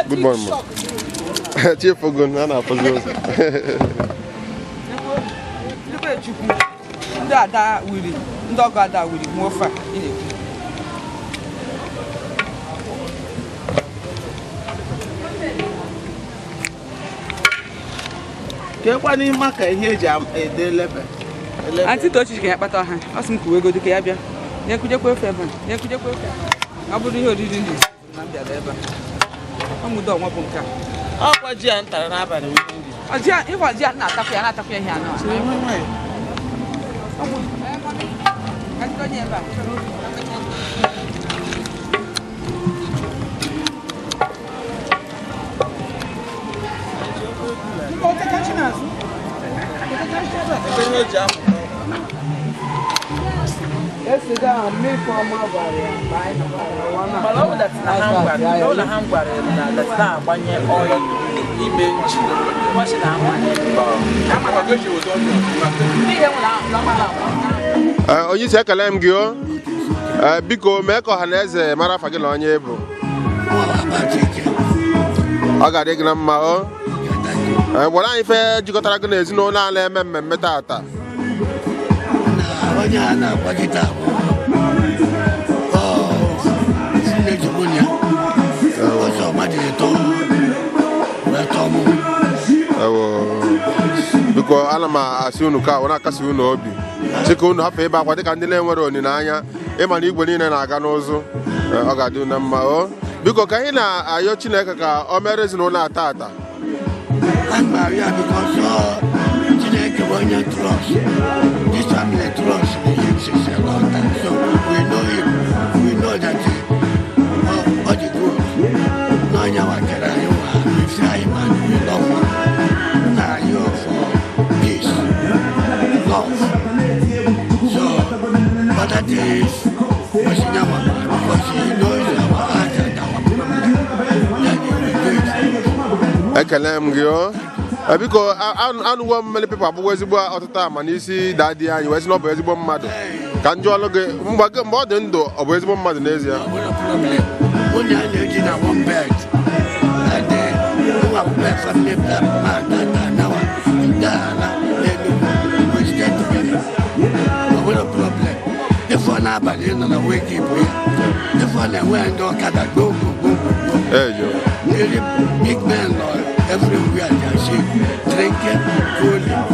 Good morning, Mom. Chief Ogun, I'm not Auntie Tochi ka ya kpata ha. Ọ sị m kwuwe ego dịka ya bịa. Nyekujekwa ofe ebe a. Nyekujekwa ofe. Ọ bụrụ ihe oriri ndị na m bịara ebe a. Ọmụdo ọnwa bụ nke a. Ọkwa ji a m tara n'abalị wee nri. Ọ ji a, ịfọ ji a na-atakwu ya, na-atakwu ya ihe anọ a. Ebe ihe o ji amụta ọkwa. Yesterday, I made for my body. Mana ọ bụ that na ha gwara, ọ bụ na ha gwara ya na that na-agbanye oil ime njin. Ọ sị na agbanye. Ee, onye isi, ekele m gị o. Ee, biko mee ka ọha na eze mara afa gị na onye bụ. Ọ ga-adị gị na mma o. Ee, gwara anyị ife jikọtara gị na ezinụlọ a na-eme mmemme tata. Onye a na-akwagide bụ ejigbo ya ọzọ mmadụ ịtọ wee tọọ mụ. Ewo. Biko ana m asị unu ka ọ na-akasi unu obi, sị ka unu hapụ ịba akwa dịka ndị na-enwere olileanya, ịma na igwe niile na-aga n'ụzụ. Ee, ọ ga-adị unu na mma o. Biko ka anyị na-ayọ Chineke ka o mere ezinụlọ a tata. Ana m arịọ ya because ọ Chineke bụ onye trust this family, trust him since a long time, so we know him, we know that ọ dị good n'onye wakere anyị nwa, we fear him and we love him. Na-arịọ for peace, love, so other things Osinyawa, because he knows our heart and our problem, then he will do it. Ekele m gị o. Ee, biko anụwo m many people abụghị ezigbo ọtụtụ ama n'isi daddy anyị wee sị na ọ bụ ezigbo mmadụ. Ka m jụọlụ gị, mgbe ọ dị ndụ, ọ bụ ezigbo mmadụ n'ezie? Problem. Onye a na-eji na one bed and nwa akwụkwọ family plan man that now ndị ala n'Enugu, we stay together. Ọ nwere problem. Ife ọ n'abalị nọ na wake bụ ya, ife ọ na-enwe ndị ọkada gboo gboo gboo gboo. Ejo. Really big men nọ everywhere, they are sick, drinking, cooling.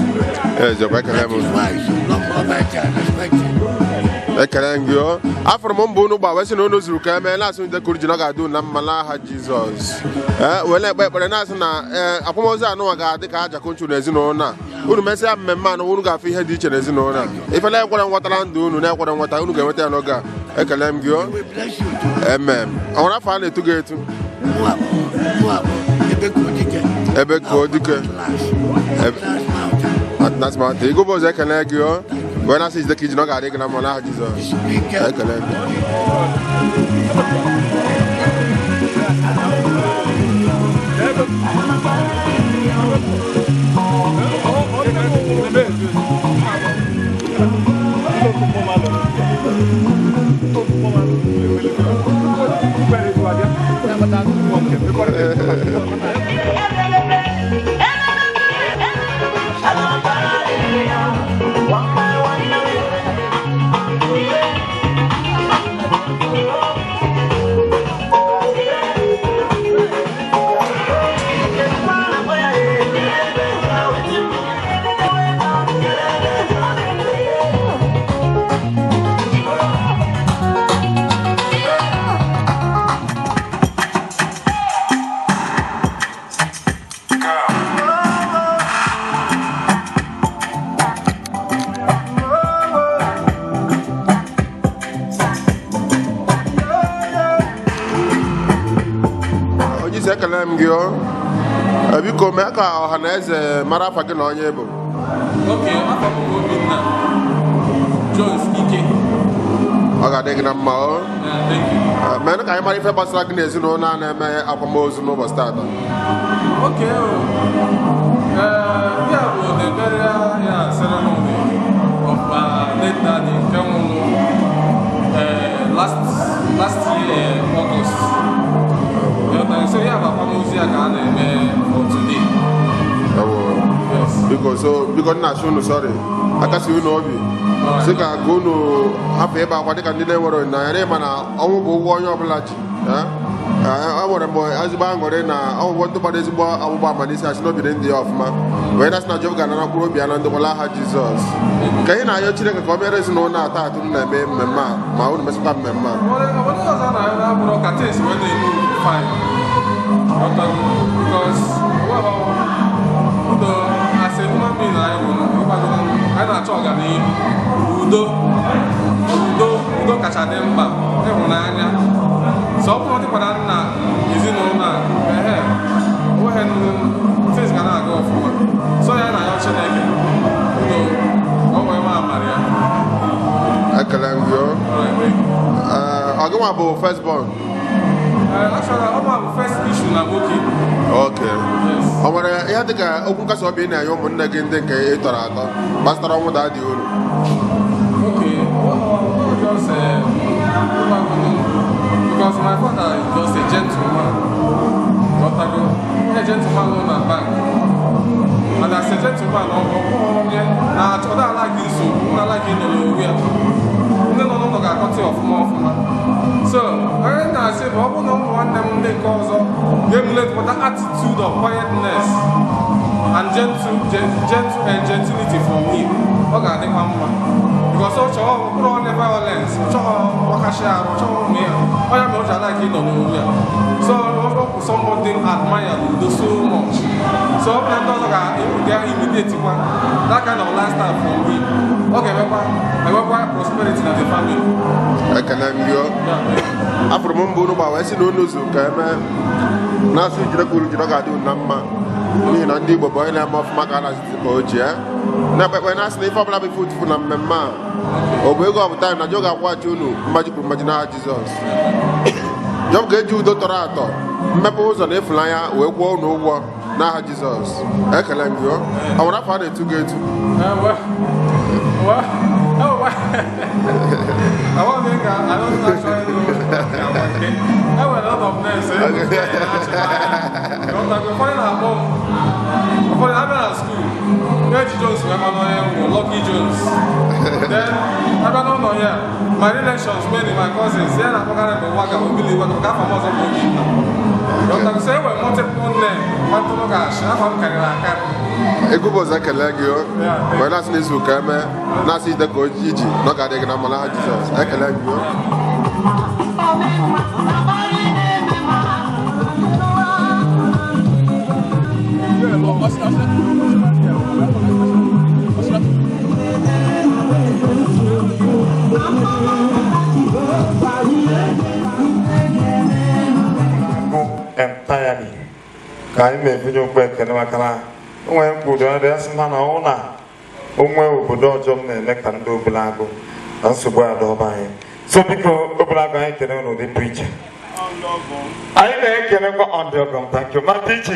Eziokwu, ekele m. Why you love Almighty and respect him. Ekele m gị o. Afụrụ m mbọ unu gba wee sị na unu zuru ka emee, na-asị ndị kuru ji na ọ ga-adị unu na mma n'aha Jizọs. Ee, wee na-ekpe ekpere na-asị na ee, akwamozu anụnwa ga-adị ka aja kunchu n'ezinụlọ a. Unu mesịa mmemme anụ, unu ga-afụ ihe dị iche n'ezinụlọ a. Ife na-ekwere nghọta na ndụ unu na-ekwere nghọta, unu ga-enweta ya n'oge a. Ekele m gị o. Emem ọ nwere afọ a na-etu gị etu? Ebe ka o dike Atlas Mountain. Igwe bụ ọzọ, ekele gị o. Wee na-asị jide ka iji na ọ ga-adị gị na mma n'aha Jizọs. Ekele gị. Onye isi, ekele m gị o. Biko mee ka ọha na eze mara afa gị na onye bụ. Okay, afa m bụ Obinna Jones Ike. Ọ ga-adị gị na mma o. Yeah, thank you. Mee ka anyị mara ife gbasara gị na ezinụlọ a na-eme akwamozu n'ụbọchị tata. Okay, oh. Ya bụ the burial ya ceremony of late daddy nke nwụrụ last last year August. Yeah, so ya bụ akwamozu ya ka a na-eme for today. Ewo. Biko, so biko nna asị unu sorry, akasi unu obi, sị ka unu hapụ ịba akwa dịka ndị na-enwere olileanya, n'ịma na ọnwụ bụ ụgwọ onye ọbụla ji. Eh? Eh, e nwere mgbe ezigbo aṅụrị na ọgwụgwọ ndị gbara ezigbo ọgbụgba ama n'isi asị n'obi dị ndị ya ọfụma, wee na-asị na Jehova ga-anara mkpụrụ obi ya na ndụkwala aha Jizọs. Ka anyị na-ayọ Chineke ka ọ mere ezinụlọ atọ atụ m na-eme mmemme a, ma unu mesịkwa mmemme a. Obodo ọzọ na-abụrụ ka things wee na-eme. fine. Because well, udo as a human being anyị bụ anyị na-achọ ọganihu, udo udo udo kacha dị mkpa, ịhụnanya. So ọ bụrụ dịkwara nna ezinụlọ a, ehe onweghị things ga na-aga ọfụma. So ya na-ayọ Chineke udo ka ọ wee maa amara ya. Ekele m gị o. Ọ gịnwa bụ first born? Actually, ọ bụ first issue na nwoke. Okay. Ọ nwere ihe dịka okwu nkasi obi ị na-enye ụmụnne gị ndị nke ị tọrọ atọ gbasara ọnwụ daa dị uru? Okay, well, just because my father is just a gentleman. Ghọtago? A gentleman nọ na bank. And as a gentleman, ọ bụ onye na-achọ ọ na-alaghị nsogbu, ọ na-alaghị ịnọ n'onwe ya. Ndị nọ n'ụlọ ga-akọta ya ọfụma ọfụma. So, onye na-asị bụ ọ bụrụ na ụmụ nwanne m ndị nke ọzọ ga-emulate that attitude of quietness and gentle and gentility from him, ọ ga-adịkwa mma. Because ọ chọrọ mkpụrụ onye violence, ọ chọrọ mgbakashi arụ, ọ chọrọ ụmụ ya. Ọ ya mere o ji alike ịnọ n'onwe ya. So ọ bụ somebody admire n'udo so much. So ọ bụrụ na ndị ọzọ ga-imitate kwa that kind of lifestyle from him, ọ ga-enwekwa enwekwa prosperity na the family. Ekele m gị o. Afụrụ m mbụ unu gba wee sị na unu zu ka eme na-asị jide ka uru jide, ọ ga-adị unu na mma, n'ihi na ndị Igbo bụ onye na-eme ọfụma ka a na-azụta ka o ji ya na-ekpe ekpe, na-asị na ife ọbụla bụ ife ụtụfụ na mmemme a, ọ bụ ego, ọ bụ time na Jọ ga-akwụghachi unu mmaji kwuru mmaji n'aha Jizọs. Jọb ga-eji udo tọrọ atọ, mmepe ụzọ na ịfụnanya wee kwụọ unu ụgwọ n'aha Jizọs. Ekele m gị o. Ọ nwere afọ a na-etu gị etu? Well, oh, well. I want to think I don't actually know. I have a lot of names. Ụfọdụ na-akpọ m, ụfọdụ abịa na school, Eji Jones wee ma n'onye nwụ Lucky Jones. Then abịa n'ụlọ ya, my relations, many my cousins, ya na-akpọkarị bụ Waga Obili Waga, maka afọ m ọzọ bụ Obinna. So e nwere multiple name, kpatụrụ ga-achị, afọ m karịrị akarị. Egwu bụ ọzọ. Ekele gị o, wee na-asị n'izu ka eme, na-asị ide ka iji na ọ ga-adị gị na mma n'aha Jizọs. Ekele gị o. Entirely ka anyị na-ebunye okpu ekele, maka na o nwere mkpudo ọdụ ya sị ma na ọ na onwe obodo ọjọọ m na-eme ka ndị Obeleagụ na nsogbu adọba anyị. So biko, Obeleagụ, anyị kene n'ụdị pụrụ iche. Anyị na-ekelekwa ọndịọgọm, thank you ma PG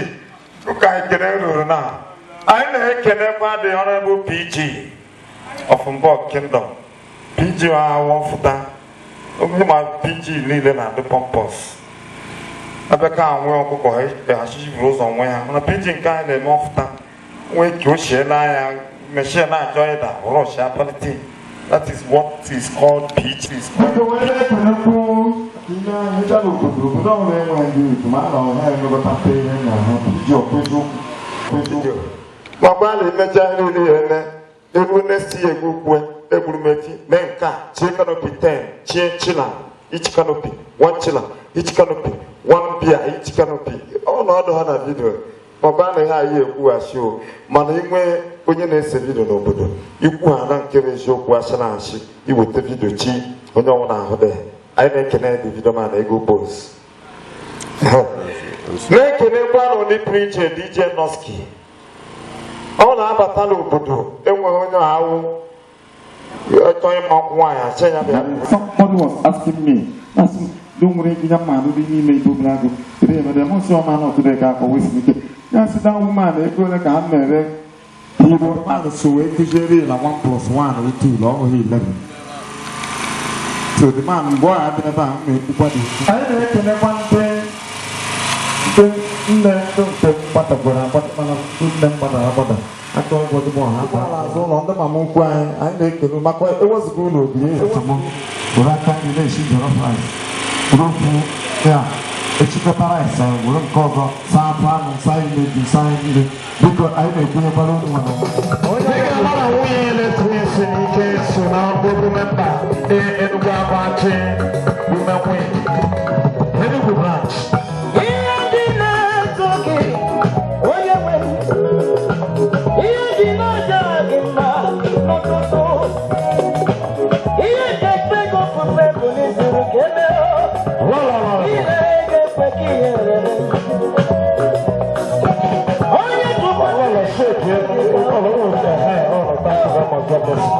ụka ekele ruru na anyị na-ekelekwa the honorable PG of Mbok Kingdom, PG awọfụta onye ma PG niile na-adị pompous, abịa ka nwe ọkụkọ achịchiburu ụzọ nwe ha, mana PG nke anyị na-eme ọfụta nwee ka o chiela anya mechie na-achọ ịda rush apalite. That is what is called PG. Biko, wee na-ekelekwu ihe anyị bịa n'obodo, obodo ọbụla enweghị ndị otu ma a na ọha emekọta ihe na ha iji ọkụ eziokwu eziokwu. Makwa na emecha ihe niile ya eme eru next year, egwu kwue egburu m efi mee nke a, chie canopy 10, chie chila each canopy one, chila each canopy one, beer each canopy. Ọ na ọdụ ha na video, makwa na ihe anyị ekwughachi o, mana inwe onye na-ese video n'obodo ikwu ha na nke bụ eziokwu, asị na asị iweta video chi onye ọnwụ na-ahụ dị. Anyị na-ekene the video man ego post, na-ekenekwa na ụdị pụrụ iche DJ Noski. Ọ na-abata n'obodo, enweghị onye awụ chọọ ịma nkwụ nwaanyị asị ya bịa. Somebody was asking me, asị m nwere ike ya mma ndị n'ime ibu Obeleagụ kedu emere m sị ọma na ọtụtụ ka akọ wee si ike ya sị that woman, ego ole ka ha na-ere hero man so wee kụziere na 1 plus 1 bụ 2 na ọ bụghị 11. So the man mgbe ọ ya ebe a m na-ekwukwa dị, anyị na-ekelekwa ndị nne, ndị nke gbadagoro agbada, mana ndị nne m gbadara agbada aka ọgwụ dị ọha azụ ụlọ, ndị mama ukwu anyị, anyị na-ekele maka ewezụga ụlọ obi nsogbu were aka nri na-esi jollof rice, were ofu ya echikọta rice, were nke ọzọ saa afọ anụ, saa imeju, saa nri. Biko, anyị na-ekwunyekwara ụmụ nwere onye ga-ama na nwunye eletrik n'ike so na bụrụ member ndị Enugu Agbachi Women Wing Enugu branch. God bless you.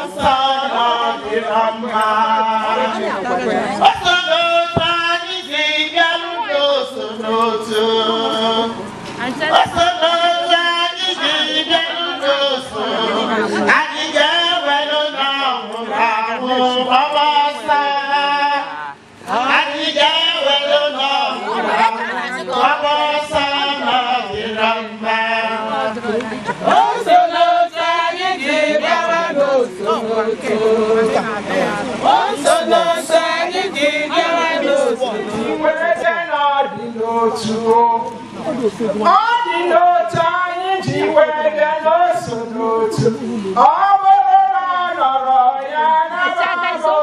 Mama. n'otu. Oso n'otu anyị ji bịaru n'oso. Anyị ga-ewere n'ọnwụ anwụ gbaba ọsọ. Anyị ga-ewere n'ọnwụ anwụ gbaba ọsọ n'ọdịrọ mma. Oso n'otu anyị ji bịara n'oso n'otu. Oso n'otu anyị ji bịara n'oso. Wete n'ọdị n'otu o. Ọ dị n'otu anyị ji wee bịa n'oso n'otu. Ọ bụrụ na ọ nọrọ ya n'abụ,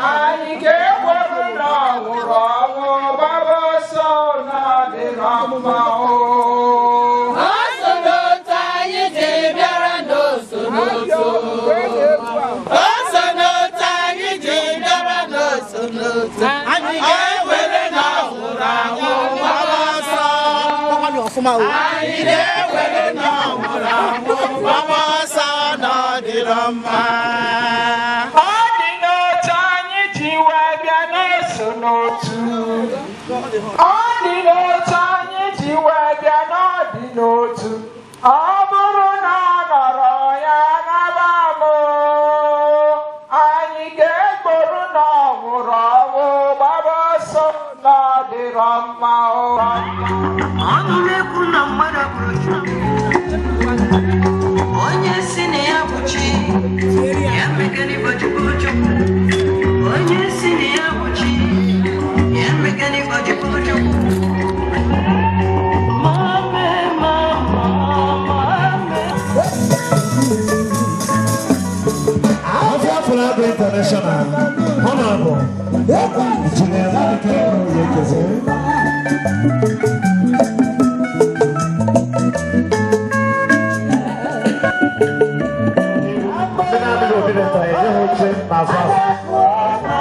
anyị ga-ekweru na ọ nwụrụ ọnwụ gbaba ọsọ na ọdịrọ mma o. Oso n'otu anyị ji bịara n'oso n'otu. Oso n'otu anyị ji bịara n'oso n'otu. Anyị ga-ewere na ọ nwụrụ anwụ gbaba ọsọ. Anyị ga-ewere na ọ nwụrụ anwụ gbaba ọsọ na ọ dịrọ mma. Ọ dị n'otu anyị ji wee bịa n'oso n'otu. Ọ dị n'otu anyị ji wee bịa n'ọdị n'otu. Ọ bụrụ na ọ nọrọ ya n'aba m, anyị ga-ekporu na ọ nwụrụ ọnwụ gbaba ọsọ na ọ dịrọ mma o. Ọnụ na-ekwu na mmadụ bụrụ Chukwu. Onye si na ya bụ chi, ya megana ịbụ Chukwu Chukwu. Onye si na ya bụ chi, ya megana ịbụ Chukwu Chukwu. Mame, mama, mame. Afia Flag International, Honorable Engineer Michael Oyekeze. Ndị na-adịghị obi dị nta enye ha oche n'azụ azụ.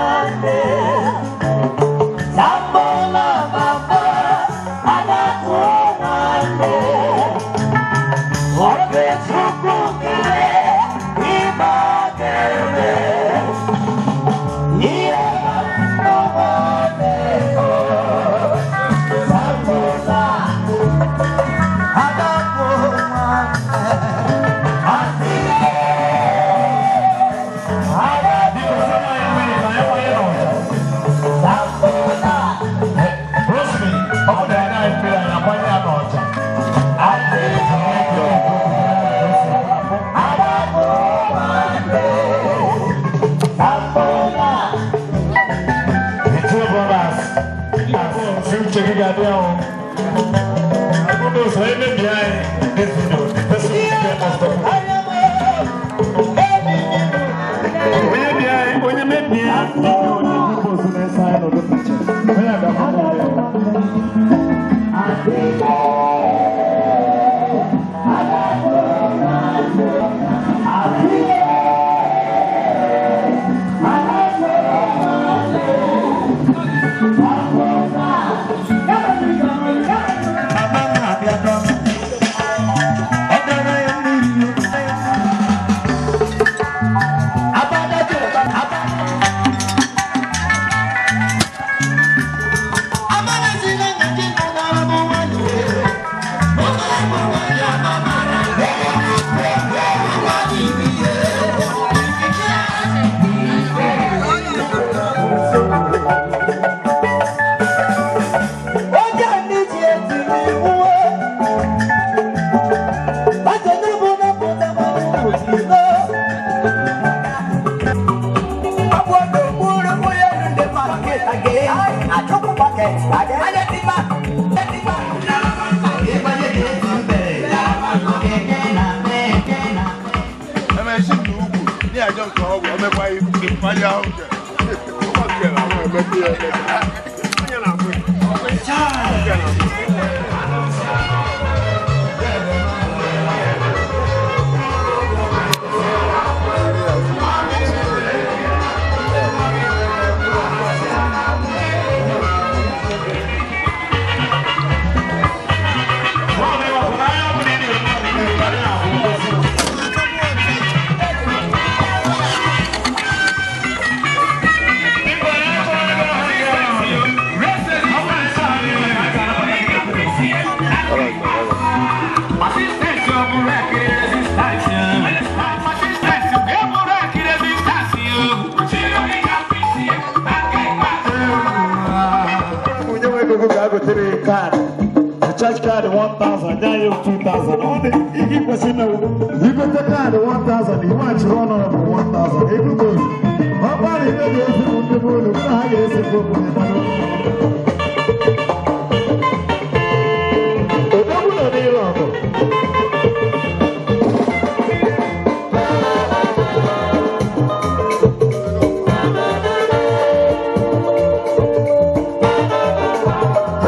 Rosemary, ọ bụ na anyị na-ekpere anyị agbanye ya n'ọja. The two brothers, future gị ga-adị ahụ. Who knows, onye mebie anyị this video, the person will get us the Onye bịa anyị, onye mebie video onye post na-ese anyị n'ụdị picture. Onye a ga-akwụ ụgwọ ya. Emesi na ugwu ní àjọ nke ọgwụ omekwa mkpali ahụ nke Thank you. Odogwu ga-agotere kaadị. Recharge card 1,000, nye ya 2,000. Ọ dị ihe kwesịrị na igote kaadị 1,000, iweghachiri ọnọrọbụ 1,000. Ebugo ọ gbara ibe ga-esi bụ ndị bụ olu, ha ga-esi bụ obodo. Odogwu nọ n'ịlụ ọgụ.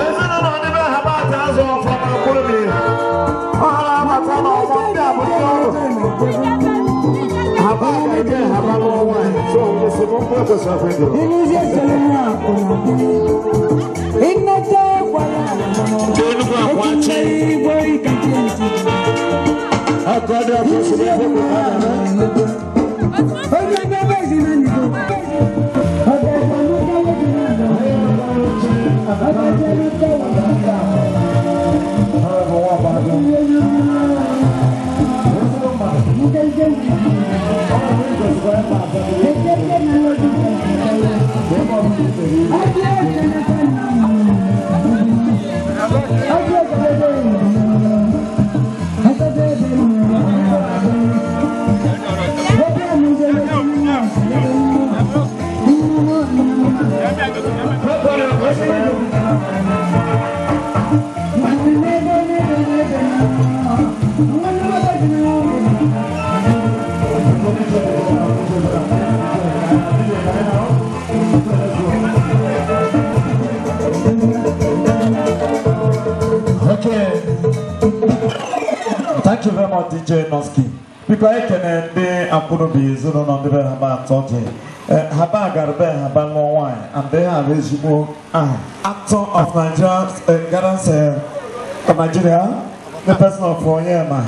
Ezinụlọ ndị be ha bata azụ ọfọma mkpụrụ mmiri. Ọ hara abata n'ọgbọ ndị a bụ ndị ọrụ. Haba ga-eje haba lụọ nwaanyị. So esemokwu ekwesịrị afọ ịdị. Enugwu Akwachi. Akọdị akwụsịrị ebe bụ ha na-eme. Okay. Thank you very much, DJ Noski. Biko ekene ndị akwụnobi ezinụlọ ndị be ha ba atọ dị. Ha ba gara be ha ba lụọ nwaanyị and they have ezigbo aha. Actor of Nigeria, Guidance of Nigeria, the person of Onyema,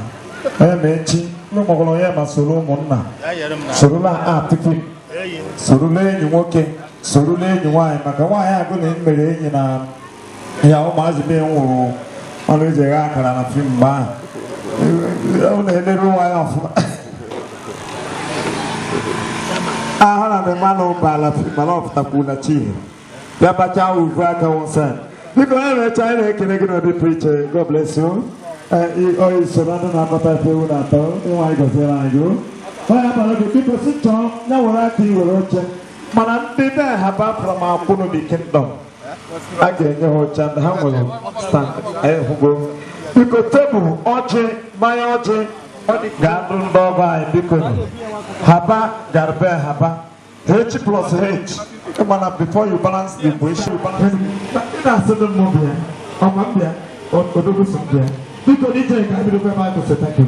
Onyema Echi, n'ụmụgwọrọ Onyema soro ụmụnna, sorola atịkị, sorola enyi nwoke, sorola enyi nwaanyị maka nwaanyị agụ na mere enyi na ya ụmụazị be nwụrụ ọnụ eji eghe akara na fim mgbe ahụ. Ọ na-eleru nwa ya ọfụma. Ahụ na mmemme na ụbala mana ọ pụtakwuru na chi bịa bacha uvu aka wụsa. Biko onye na-eche anyị na-ekele gị n'obi pụrụ iche. God bless you. Onye so na ndị na-akpata efe ewu na-atọ ịnwa anyị gọziere anyị o. Onye abalị gị biko si chọọ ya were aka iwere oche mana ndị be ha ba from Akwụnobi Kingdom a ga-enye ha oche ndị ha nwere stand anyị hụgo. Biko tebụl ọjị mmanya ọjị ga-adụ ndị ọgọ anyị biko haba garbe haba H plus H mana before you balance the equation ị na-asị ndị mmụọ bịa ọkwa mbịa odogwu si mbịa biko DJ ka anyị bidokwa ebe anyị kwụsị. Thank you.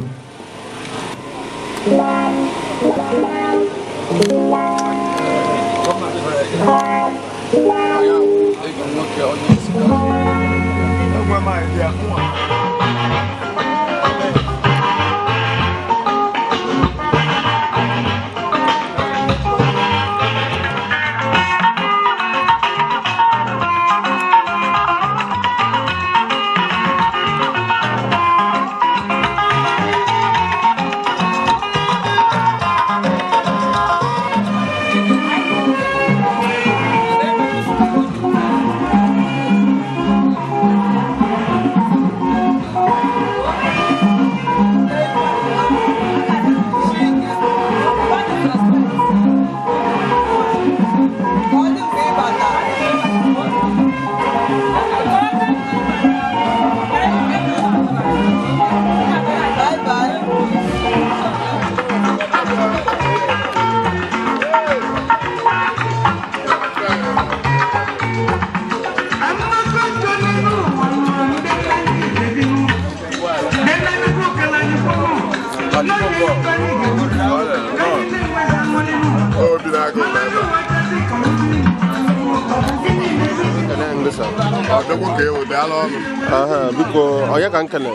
Biko onye ka nkele?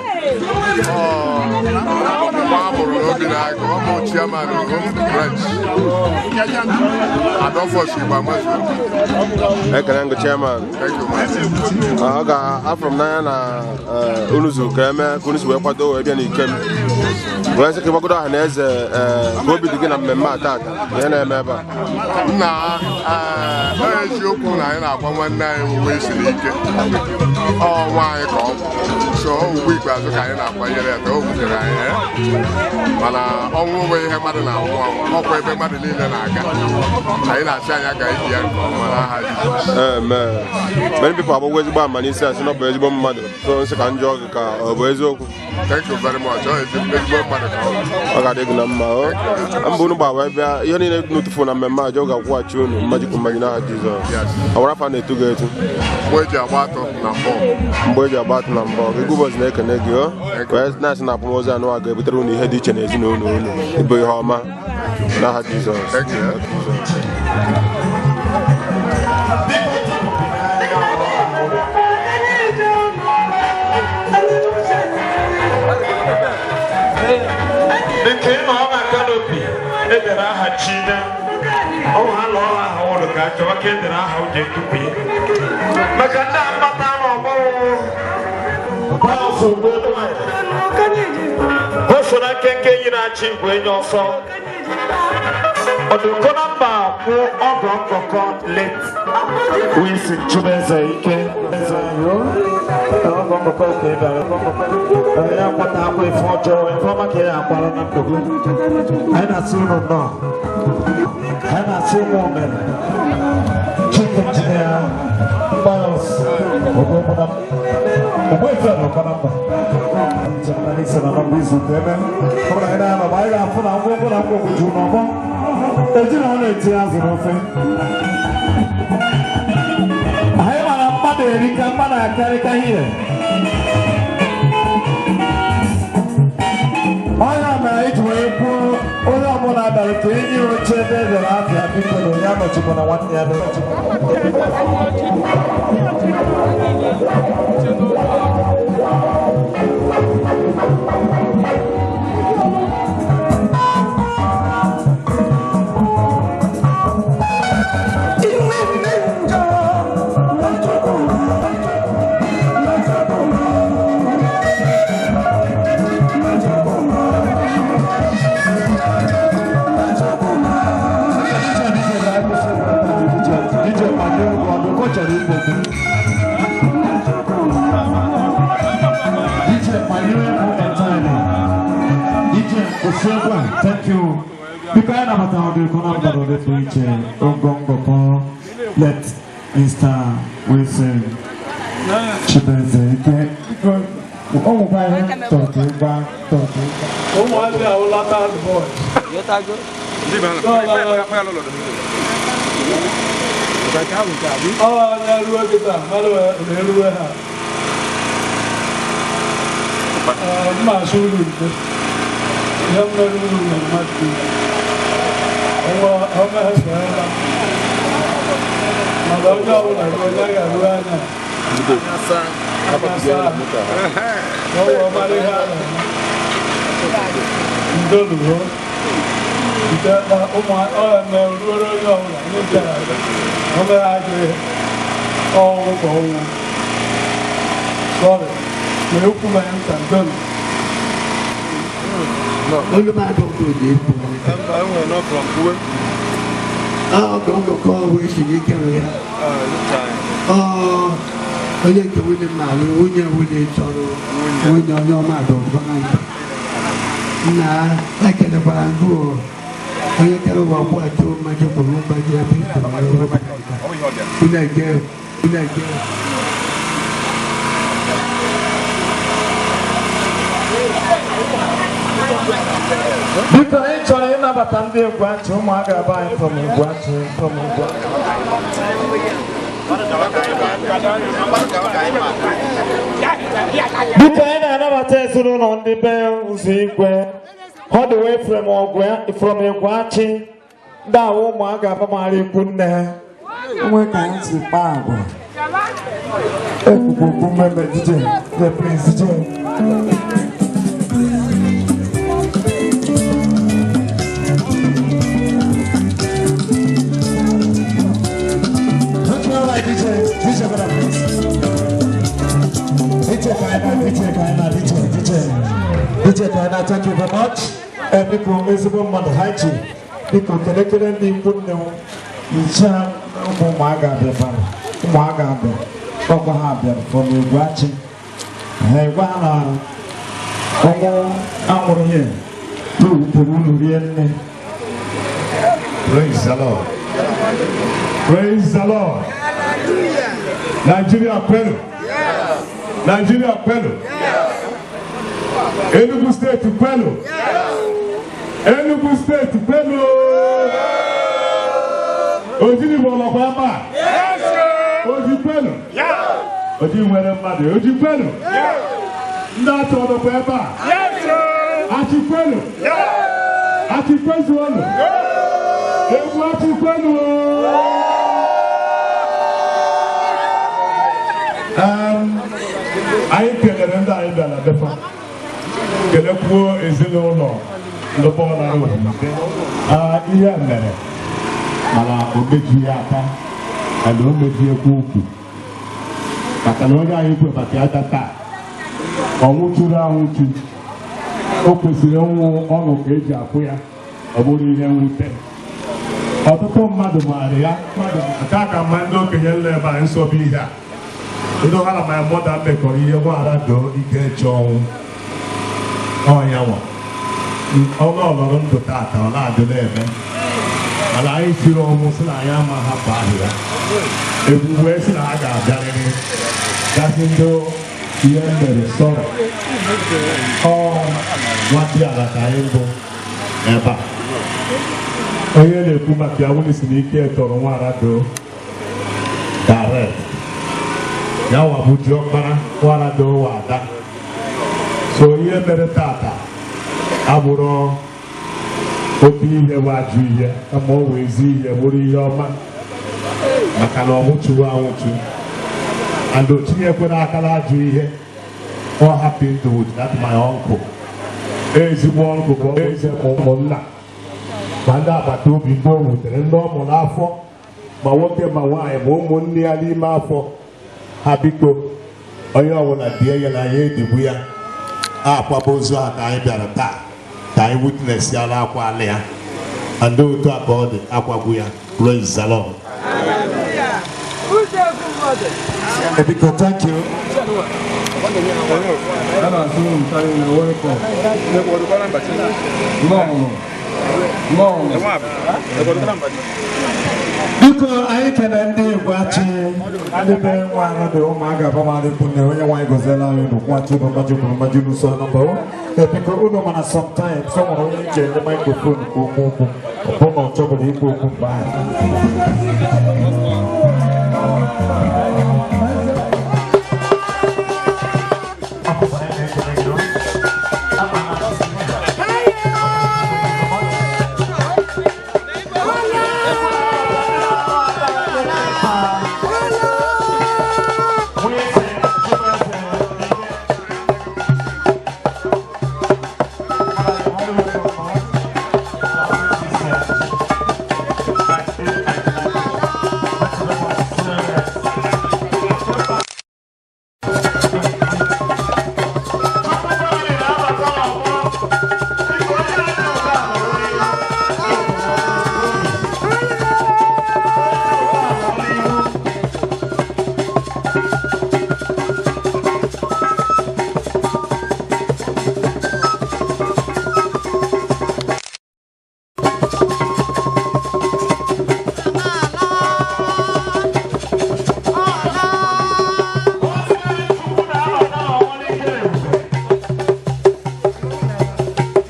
Ekele ngụ chairman. Ọ ga-afụrụ m n'anya na unu zuru ka eme ka unu si wee kwado wee bịa n'ikem. Wee sị ka ịgbagodo ọha na eze ka obi dị gị na mmemme a tata na ihe na-eme ebe a. Nna, eziokwu na anyị na-agwa nwanne anyị uwe siri ike ọ nwaanyị ka ọ bụ so ugbu ikpeazụ ka anyị na-akwanyere ya ka o wutere anyị, mana ọnwụ bụ ihe mmadụ na-anwụ anwụ, ọkwa ebe mmadụ niile na-aga. Anyị na-achị anya ka anyị ji ya nke ọma n'aha Jizọs. Amen. Many people agbagwo ezigbo ama n'isi asị na ọ bụ ezigbo mmadụ, so nsị ka m jụọ gị ka ọ bụ eziokwu. Thank you very much. Ọ ezigbo mmadụ ka ọ bụ. Ọ ga-adị gị na mma. O mbụ unu gbawa bịa ihe niile unu tụfuru na mmemme a, Jehova ga-akwụghachi unu mmaji kwuru mmaji n'aha Jizọs. Ọ nwere afa na-etu gị etu? Mgbe eji agba atụ na mbọ. Mgbe eji agba atụ na mbọ. Gị ụbọchị na-ekene gị o wee na-asị na akwamozu anụ a ga-ebutere unu ihe dị iche n'ezinụlọ unu ịbụ ihe ọma n'aha Jizọs. Dịka ị nọ na kanopi edere aha China ọnwa ha lụọ aha ụlọ ka chọọ ka edere aha ụjọ tupu ya maka ndị mgbata n'ọgbọ o so na nkenke enyi na-achị igwe enyi ọsọ ọdụkọ na mba kwụ ọgọ nkọkọ let Wilson Chubeze ike ọgọ nkọkọ ka ị bịara ya akwata akwa ife ọjọọ ife ọma ka ya akwara na ndụ gị. Anyị na-asị unu nnọọ, anyị na-asị ụmụ omere chief engineer Miles Ogbuefi na mba njem na n'isi na nọmba izu ka eme ọ bụrụ anyị na-anọ ma anyị ga-afụ na ngwongwo na ngwongwo juru n'ọgbọ ezinụlọ na-etinye azụ n'ofe. Anyị mara mmadụ erika, mmadụ akarịka ihe ọnya mere anyị ji wee kwuo onye ọbụla bịara ka enyi oche ebe e dere afịa biko na onye anọchikwa na nwanne ya n'oche. Thank you. Biko anyị nabatara ọdụkọ na mba n'ụdị pụrụ iche ogongoko let Mr. Wilson Chibeze ike ọ nwekwa ihe chọrọ ka ịgwa chọrọ ka ịgwa. Ụmụazị ahụlata bọọlụ. Ọ na-eruwe kịta mmadụ na-eruwe ha. Mma asụ uru nke ihe mmeri uru na mmadụ ọ meghefeela mana onye ọbụla ruo onye ga-eru anya ọ wee mara ihe a na-eme ndoluo nke ụmụ ọ na-eruere onye ọbụla onye bịara o mere ajọ ihe ọnwụ ka ọnwụ sọrị ma ekwu ma nta ndolu. Ọgọ wee ike ya onye nke nwunye m na-alụ nwunye nwunye chọrọ nwunye onye ọma nna ekelekwara ngụ onye kere ụwa kwụghachi mmaji kwuru mgbaji ebe ị. Biko anyị chọrọ ịnabata ndị Egwuachi, ụmụaka be anyị from Egwuachi, from Egwuachi. Biko anyị na-anabata ezinụlọ ndị be ụzọ igwe all the way from Egwuachi, ndị awụ ụmụaka abamara ikwu nne ha. Onwe ka anyị si kpaa agwa. Ekwukwu okwu mmemme DJ, the prince DJ. DJ, DJ, DJ, DJ, DJ, DJ, DJ. DJ Kaina, thank you very much. Biko ezigbo mmadụ ha ji biko kelekere ndị ikwu nne m icha ụmụaka abịabara ụmụaka abịa ọkwa ha bịara from Egwuachi ha gwa ha na ọnwụ anwụrụ ihe wutere unu rie nne. Praise the Lord. Praise the Lord. Nigeria kwenu. Nigeria kwenu. Enugu State kwenu. Enugu State kwenu. Oji Igbo nọkwa ebe a. Oji kwenu. Oji nwere mmadụ. Oji kwenu. Ndị achọ nọkwa ebe a. Achị kwenu. Achị kwezuonu. Egwu achị kwenu. Anyị kelere ndị anyị bịara befa, kelekwuo ezinụlọ ndị bọọlụ ohite ihe mere, mana o mejughị aka ana o mejiekwa ukwu, maka na onye anyị kwe maka ya taa ọ nwụchuru anwụchu. O kwesịrị ịnwụ ọṅụ ka eji akwụ ya, ọ bụrụ ihe mwute. Ọtụtụ mmadụ maara ya nke a ka mma. Ndị okenye nọ ebe a nsọbụ ihe a ndị ha na my mother mekọrọ ihe nwaara doo ike chi ọnwụ ọnya nwa ọnụ ọlọrọ ndụ tata ọ na-adị na-eme, mana anyị siri ọnwụ sị na anyị ama hapụ ahụ ya. Egwu wee sị na ha ga-abịarịrị gasị ndị ihe mere sọrọ ọ nwatị ala ka anyị bụ ebe a. Onye na-ekwu maka ya nwunye si na ike tọrọ nwaara doo direct ya wa bụ diọkpara nwaara doo wa ada. So ihe mere tata abụrụ oke ihe bụ ajụ ihe, kama ọ wee ezi ihe bụrụ ihe ọma, maka na ọ nwụchuo anwụchu and o tinyekwere aka na ajụ ihe. Ọ happy ndụ with that my uncle, ezigbo uncle ka ọ bụ, eze ma ụmụnna ma ndị agbata obi ndị o wutere, ndị ọ mụrụ n'afọ, ma nwoke ma nwaanyị ma ụmụnne ya n'ime afọ ha. Biko, onye ọbụla die ya na ya edigbu ya akwaba ozu a ka anyị bịara taa ka anyị witness ya na akwa ala ya and otu a ka ọ dị akwagbu ya. Praise the Lord. Biko, thank you. A na-asị unu ncha niile welcome. Nnọọ, nnọọ. Biko, anyị kele ndị Igweachi, ndị be nwa dị ụmụaka abamara ikwu nne. Onye nwaanyị goziela anyị unu kwachi unu mmaji kwuru mmaji unu so nọmba o. Biko, unu mana sometimes o nwere onye ji enye microphone ka okwu okwu, ọ bụ na ọ chọbụrụ ikwu okwu mgbe ahụ.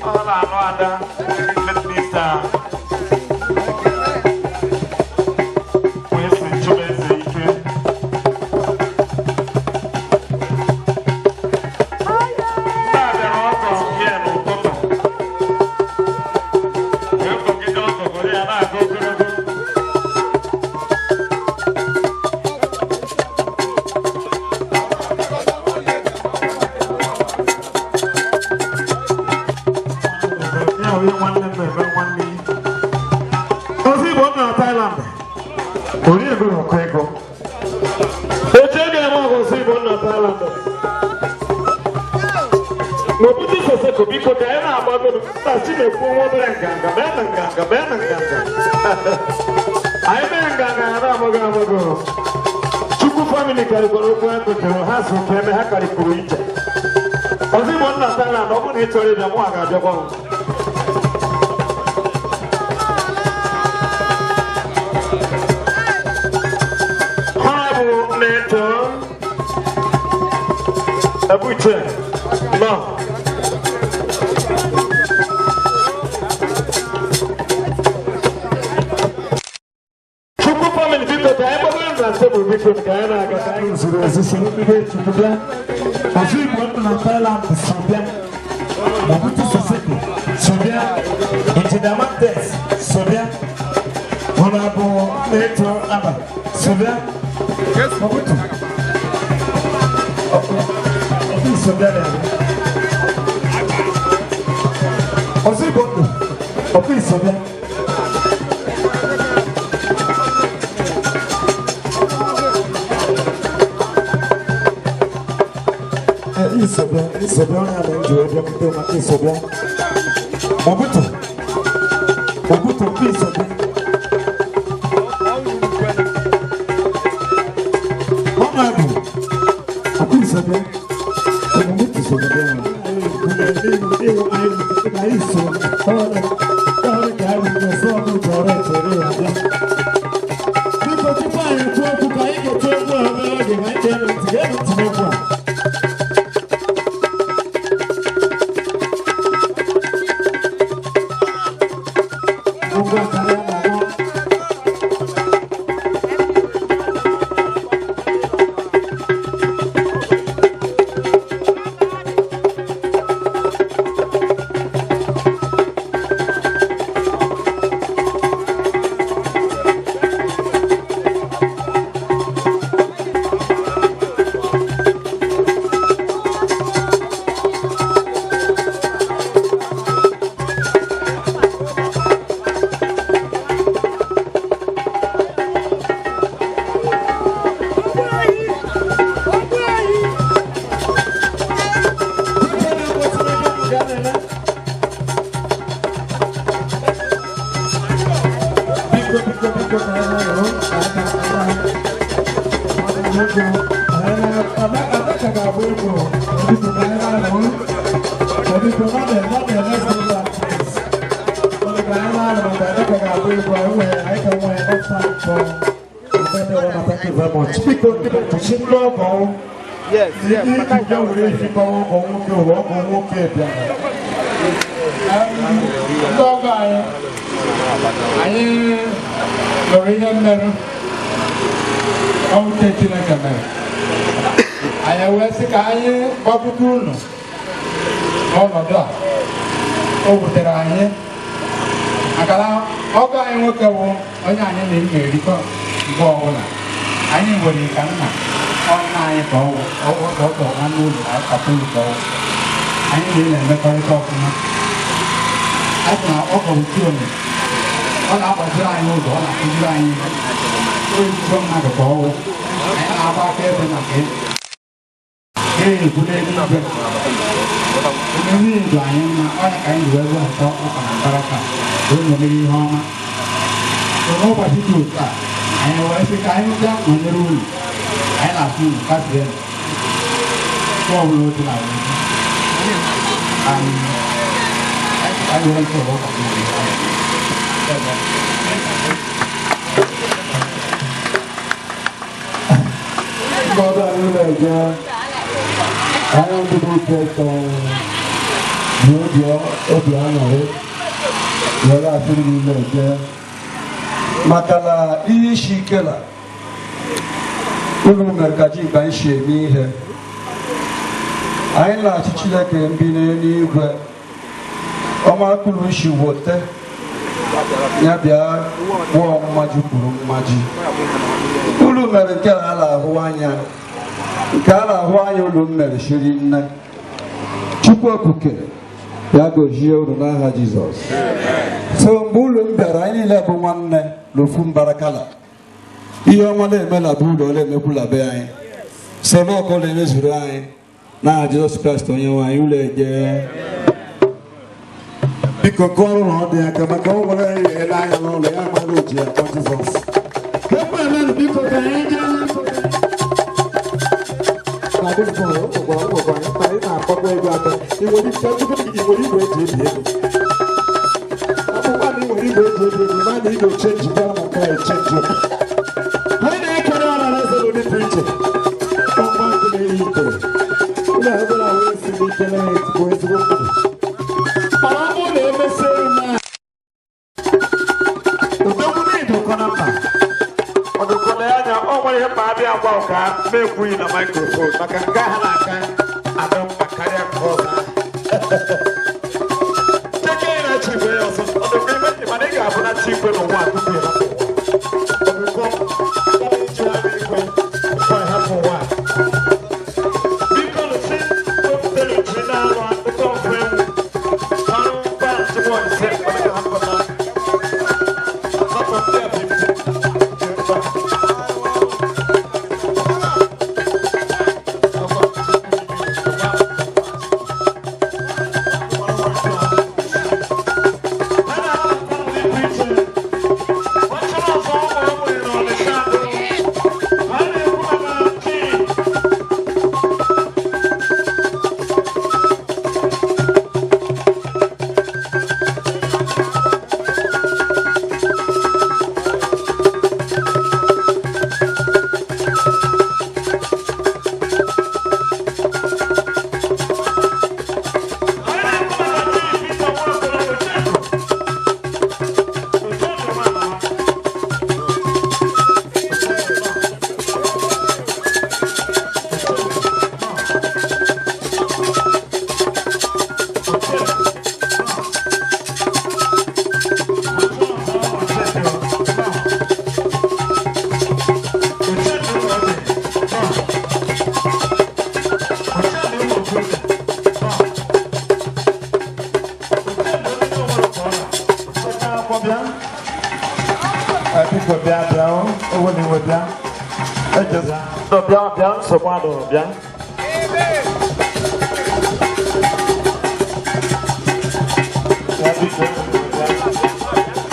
Ọ na-anụ ada Mr. Winston Chibueze Ike. Ndị a bịara ọgọ here n'ụtụtụ. Wee kpọgide ọgọ were ya na-aga ogologo. Ya onye nwanne m na-eme nwanne ya. Ozi Igbo nọ na Thailand. Ori ego na ọkụ ego. Oche ego eme ọgụ ozi Igbo nọ na Thailand. N'obodo Sese. Seseko, biko ka anyị na-agbagoro nna Chinekwu nwa obere nganga, bee na nganga, bee na nganga. Anyị mee nganga ya na-agbago agbago. Chukwu family karịkwara okwu ha kụjuru ha so ka eme ha karịkwuru ije. Ọzọ Igbo nna Thailand, ọ bụrụ na ị chọrọ ịbịa, mụ a ga-abịakwa m. Honorable Nathan Abuche, no. Chukwu family, biko ka anyị gbagoro na tebụl, biko ka anyị na-aga ka anyị zuru ezu soro ndị be Chukwu bịa. Ọzọ Igbo ndụ na Thailand so bịa. Mobutu Soseko so bịa. Injinia Martins so bịa. Honorable Nathan Abba so bịa. Mobutu. Ọkụ so bịa na. Ọzọ Igbo ndụ ọkụ so bịa. Isobịa, Isobịa, onye ala nji wee bịakwute maka Isobịa. Mobutu, Mobutu, ọkụ Isobịa. Honorable, ọkụ Isobịa. Mobutu Isobịa. Biko tupu anyị kwuo okwu ka anyị ga-etu egwu a obere oge ma anyị gee ntị, gee ntị n'okwu a. Biko ndị bụ kwụsị ndị ọgọ ndị iji were ejikọwa ọgọ nwoke ụwa ọgọ nwoke bịara. Ndị ọgọ anyị, anyị lụrụ ihe mmerụ ọnwụ Chineke mere anyị wee sị ka anyị gbakwute unu n'ọnọdụ a o wutere anyị maka na ọgọ anyị nwoke bụ onye anyị na nna erikọ mgbe ọbụla anyị nwere ka nna ọ nna anyị ka ọwụ ọgọ nwanne ụlọ akpata ụlọ ka ọwụ anyị na na-emekọrịta ọfụma. A sị na ọgọ bụ chi onye ọ na-agbaziri anyị ụzọ, ọ na-akụziri anyị ihe, ezigbo mmadụ ka ọwụ. Anyị na-agba aka ebe maka ga-ekwu n'eluigwe omume ndụ anyị mma ọnya ka anyị ji wee wepụta ụka na mbara taa wee ṅomere ihe ọma. So n'ụbọchị dị otu a anyị wee sị ka anyị bịa nọnyere unu. Anyị na-asị unu kasie nke ọbụla otu na wee anyị anyị were nke ụka. Ndị ọrụ anyị na-eje anyị ndị bụ ike tọ ji obi obi aṅụrị were asịrị gị na-eje maka na ihe isi ike na unu mere ka ji mgbe anyị si eme ihe anyị na-achị Chineke mbi n'eluigwe ọma kwuru isi wote ya bịa gwụọ mmaji kwuru mmaji unu mere nke a na-ahụ anya nke a na-ahụ anya unu mere shiri nne. Chukwu Okike ya gozie unu n'aha Jizọs. So mgbe unu m bịara anyị niile bụ nwanne n'ofu mbarakala ihe ọma na-eme na be ụlọ na-emekwula be anyị soro ọkụ na-emezuru anyị n'aha Jizọs Kraịst onye nwe anyị ụlọ eje. Biko kụọrọ na ọ dị aka maka o nwere ele anya n'ụlọ ya amaghị oji ya akpọ Jizọs. Ekwe biko ka anyị jee na this boy, ọ gwara ọ gwara ya na ị na-akpọkwa ego aka. Ị nwere ike ị nwere igwe eji ebi ego. Akwụkwọ na ị nwere igwe eji ebi ego, naanị ị ga-echenji bịara maka echenji. Anyị na-ekele ọra na eze n'ụdị pụrụ iche. Ọgba nkụ na-eyi ikpere. Ụlọ ọbụla wee si n'ike na-ezigbo ezigbo mmadụ. Mana ọ bụrụ na emesie na odogwu niile ụkọ na mba. Ọdụkọla ya anya ọ nwere ihe mma abịa gwa ụka ma ekwughị na microphone maka nke ha na-aka adọ mkpa karịa nke ọzọ ahụ. Cheke ị na-achị igwe ya ọzọ ọdụkọ ime dị mana ị ga-abụ na chi igwe n'ụwa a tupu ị hapụ ụwa. Ọdụkọ ọ na-eji ha igwe tupu ị hapụ ụwa a. Biko lụsị wepụtara ji na-alụ akụkọ ọgụ ewu ọrụ mba ntụgbọ ise ọ ga-ahapụta. Asatọ ndị a 50. Biko bịa bịa owe na iwe bịa ejeza bịa bịa nsogbu adọrọ bịa. Bịa biko bịa.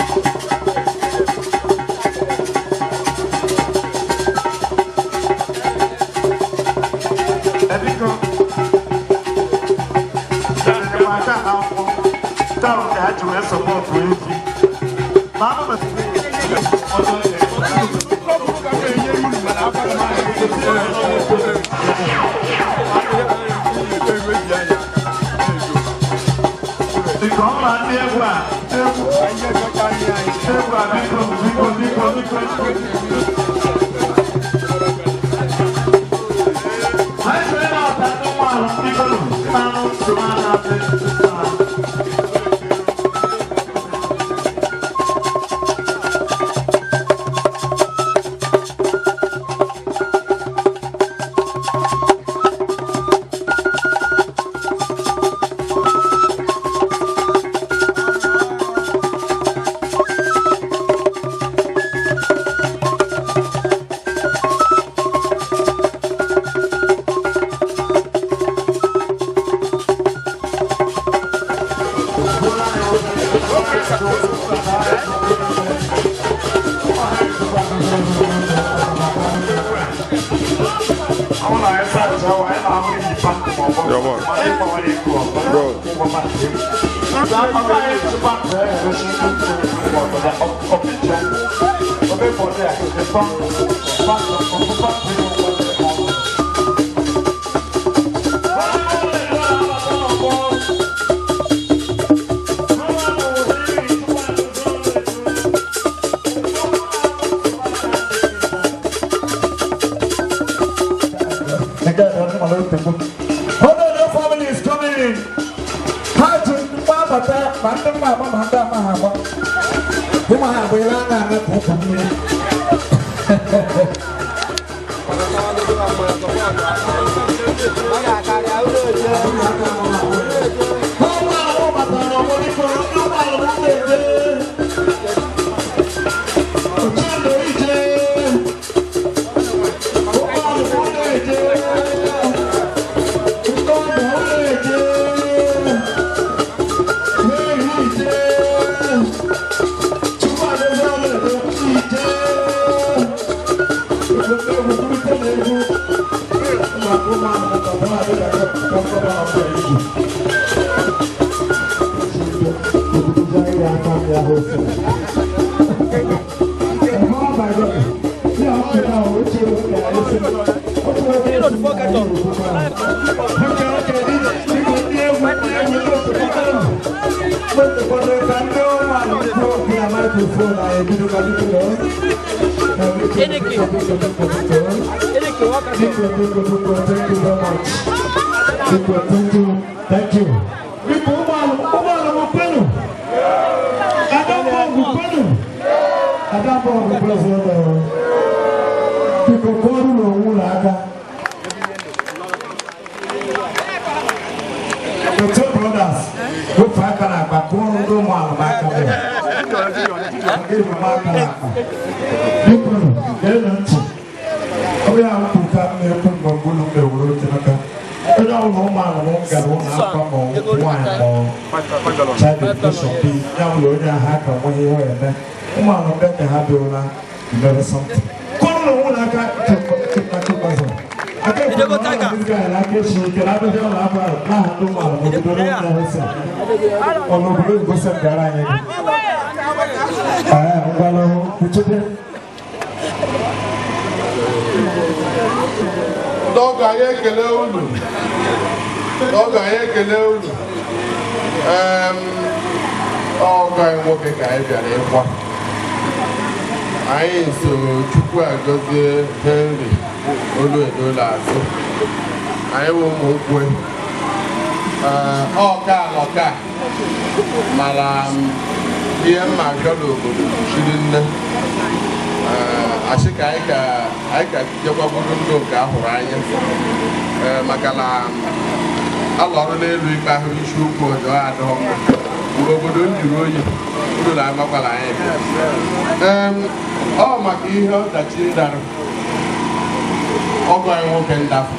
Biko enyemaka na nkwụ taa ka ha ji wee sọpọtụ efi ma anụ Biko ọ ma ndị egwu a egwu a biko biko biko biko. Anyị sịrị na ọta ndị nwaala biko na-anụ ntị ma na-adị. Yo, man. Bro. Hold on, your family is coming in. Ha ji mgbabata ma ndị mma agba ma ndị ama ha agba. Ịma ha agba ile a na-ana ka ụkwụ mmiri. Ha ụgbọala m batara n'ọgbọ biko, ndị ụgbọala m na-eje. Ochendo ije. Ụgbọala m na-eje. Ndị ọbịa na-eje. Thank you very much. Thank you. Thank you. Biko ụgbọala m kwenu. Adamọgụ kwenu. Adamọgụ kwenu. Biko kụọrọ n'onwe ụlọ aka. The two brothers wefu aka n'akpa kụọrọ ndị ụmụ alụm aka bịa. Ndị ụmụ aka n'akpa. Biko geenụ ntị. Ọ bụ ya mkpu ka m na-ekwu mgbe mgbe unu mewuru oche maka onye ọbụla ụmụ alụm gara ụlọ akwụkwọ ma ọ nwaanyị ma ọ child education bi ya bụla onye ahụ aka nweghị ihe ọ eme ụmụ alụm bịa ka ha bịara mere something. Kụọrọ n'onwe ụlọ aka chekwa aka ekwu na ọ na-adị aka echi ike na abịa ụlọ akwụkwọ n'aha ndị ụmụ alụm obodo ndị ahụ si ọnụ obodo oyibo sị gara anyị ee ngwalụ kwuchite. Ndị ọgọ anyị ekele unu. Ndị ọgọ anyị ekele unu. Ọgọ anyị nwoke ka anyị bịara ịkwa. Anyị so Chukwu agọzie Henry Oluedola azụ. Anyị wụ ụmụ nkwe. Ọka alọka mara ihe mma achọ n'obodo chiri nne. Asị ka anyị ka jekwaburu ndụ nke a hụrụ anya maka na alọrụ n'elu ikpe ahụ isi ukwu ọjọọ adịghị mma mgbe obodo m jụrụ oyi unu na-amakwala anyị bịa. Ọ maka ihe ọdachi ndara ọgọ anyị nwoke ndafụ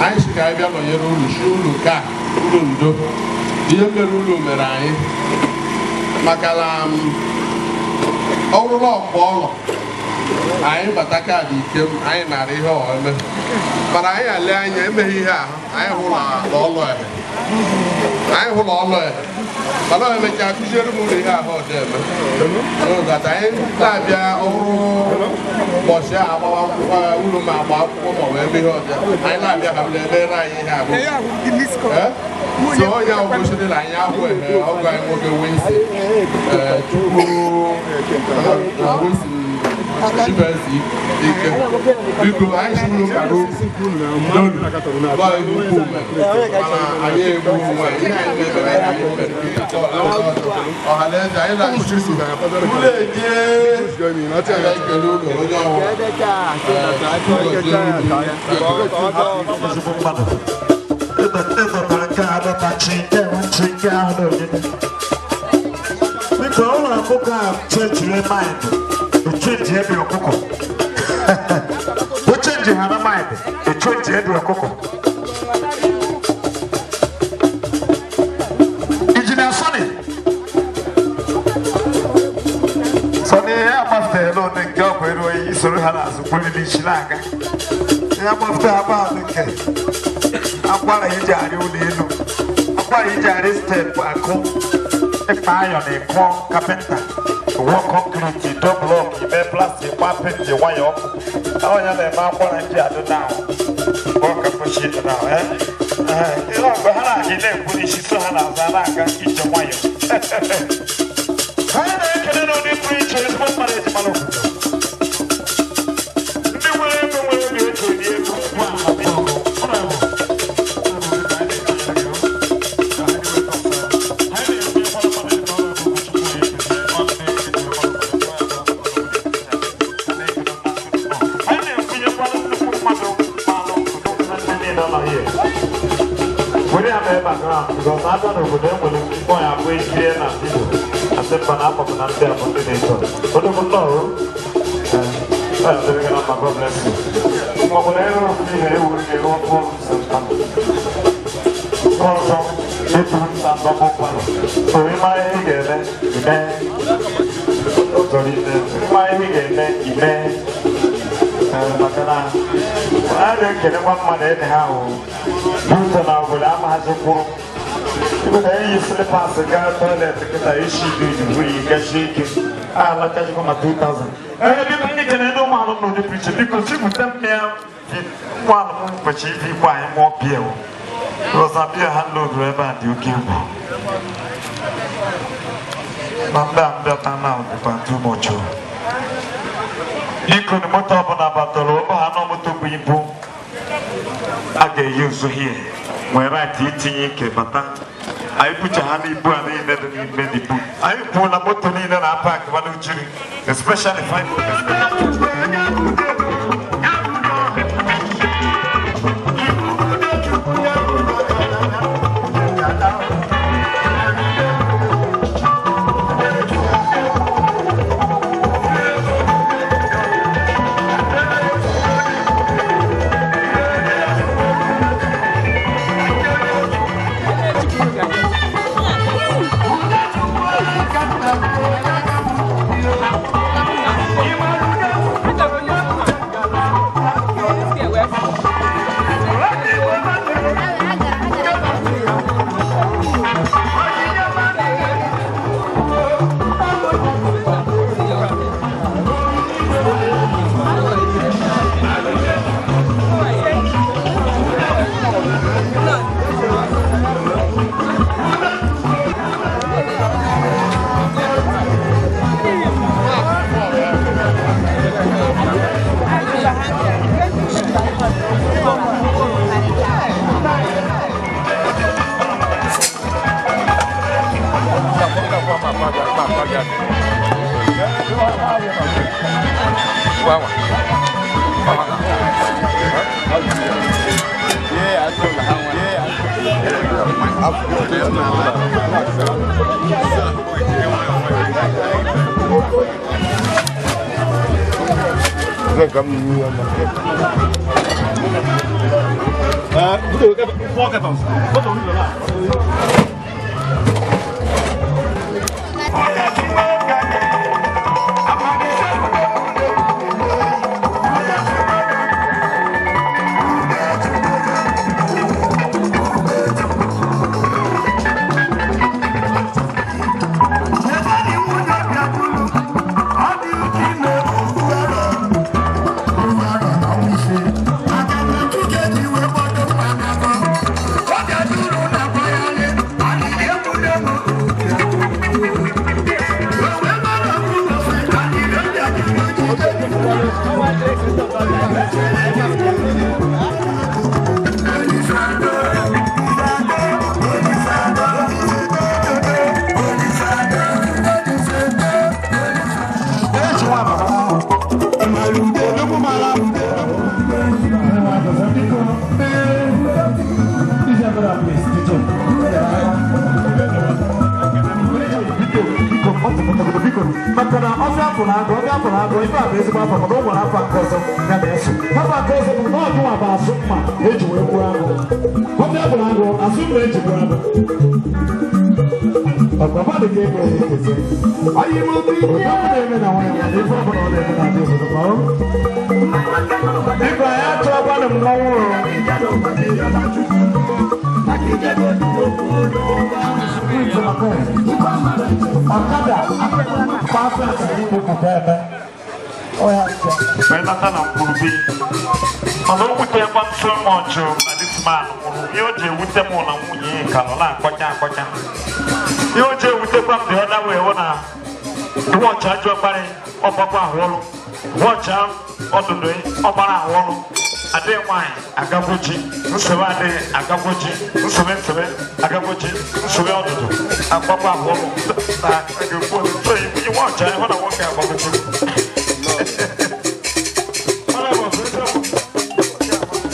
anyị sị ka anyị bịa nọnyere unu si unu ka unu ndo ihe mere unu mere anyị maka na ọ bụrụla ọkpọ ọlọ anyị bata kaadị ike m anyị nara ihe ọme mana anyị ale anya emeghị ihe ahụ anyị hụrụ ọlụ ehe anyị hụrụ ọlụ ehe mana ọ emechaa kụziere m ụlọ ihe ahụ ọ dị eme n'ụzọ anyị na-abịa ọhụrụ ụbọchị a agbawa akwụkwọ ụlọ ma agba akwụkwọ ma ọ wee mee ihe ọbịa anyị na-abịa ha bịa emere anyị ihe ahụ so onye ahụ gosiri na anyị ahụ ehe ọgụ anyị nwoke Winsi Chukwu Winsi Chibeze ike biko anyị siri mkpara okwu n'olu mana anyị egbu onwe anyị ihe anyị na-emere anyị mere ọha na eze anyị na-achụ ụlọ eje ekele ụlọ onye ọbụla ịdọtara nke a adọtachi nke nchi nke ahụ na onyinye biko ụlọ ọkụkọ a chenjiri maịndị echenji ebe ọkụkọ o chenji ha na maịndị echenji ebe ọkụkọ. Injinia Sọnị Sọnị ihe agbafeela one nke ọ kwere oyi isoro ha n'azụ kwere n'isi na-aga ihe agbafe agba nke akwara iji arị ụlọ elu akwara iji arị steepụ akụ ịkpa ayọ na ịkụọ kapịnta wụọ kọnkriti do blọk ime plastik gba penti waya ọkụ ọnya na-eme akwara ndị adị na ọ ka kwesị ịdị na ihe mgbe ha na-aga na-ekwu n'isi so ha na-aza na-aga ije nwayọ anyị na-ekele n'ụdị pụrụ iche ezigbo mmadụ eji mara obodo ndị nwere ego nwere obi eji eri ego ngwa were ya mee background because abịa n'obodo enwere mkpọ ya bụ ejire na vidio asị mba na akpọpụ na ndị a bụ ndị na-eto odogwu nnọọ dịrị gị na mma. God bless you. Maọbụ na ịrụ ihe ewu ga-eru ọkụ ọzọ eturu nta ndọkụ mmadụ so ịma ihe ị ga-eme ime chọrọ ime ịma ihe ị ga-eme ime. Maka na a na-ekelekwa mmadụ ede ha ahụ n'ụzọ na obodo amaghazi kwuru ibe na eyi slippers gaa toilet kịta isi dị buru gasie ike alakachikwa ma 2000. Ee, biko, anyị kene ndị ụmụ alụm n'ụdị pụrụ iche. Biko, chipụta mmịa ụmụ alụm kwesịrị ife ikwe anyị mụọ bie o rosa bie ha lodu ebe a dị oke egwu na ndị a mbịata na dịkwa too much o. Biko, na moto ọbụla batara ụgbọ ha nọ, moto bụ ibu a ga-eyi ụzụ hie nwere right itinye ike bata. Anyị bucha ha n'ibu a niile dị n'ime n'ibu anyị kwuo na moto niile na park mana ujiri, especially five. Maka na ọfịa afọ na-agụ ọfịa afọ na-agụ ife a bụ ezigbo afọ, mana o nwere afọ nke ọzọ ya na-eso. Afọ nke ọzọ bụ na ọgụnwa bụ asụ mma eji wee gbuo agụ. Ọfịa afọ na-agụ asụ mma eji gbuo agụ. Ọgbaba dị ka ego ya ekezi obodo na-eme na nwanyị mana ife ọbụla ọ na-eme na adị obodo ma ọ biko anyị achọkwanụ mmọnwụ. Ọkada wee nata na mkpụrụbi, mana o wutekwa m so much na this man nwụrụ. Ihe o ji ewute m na nwunye ya ka nọ na-akpọcha akpọcha. Ihe o ji ewutekwa m dị ọda wee hụ na wọchị ajọ ọkparị ọgbakwa ahụ ọrụ, wọchị ọdụdụ ọgbara ahụ ọrụ adịghị. Nwaanyị agagwoji nsogbu adịghị, agagwoji nsogbu, nsogbu agagwoji nsogbu ọdụdụ agbakwa ahụ ọrụ na ga-ekwu so iwe ọcha hụ na nwoke agbagwoji.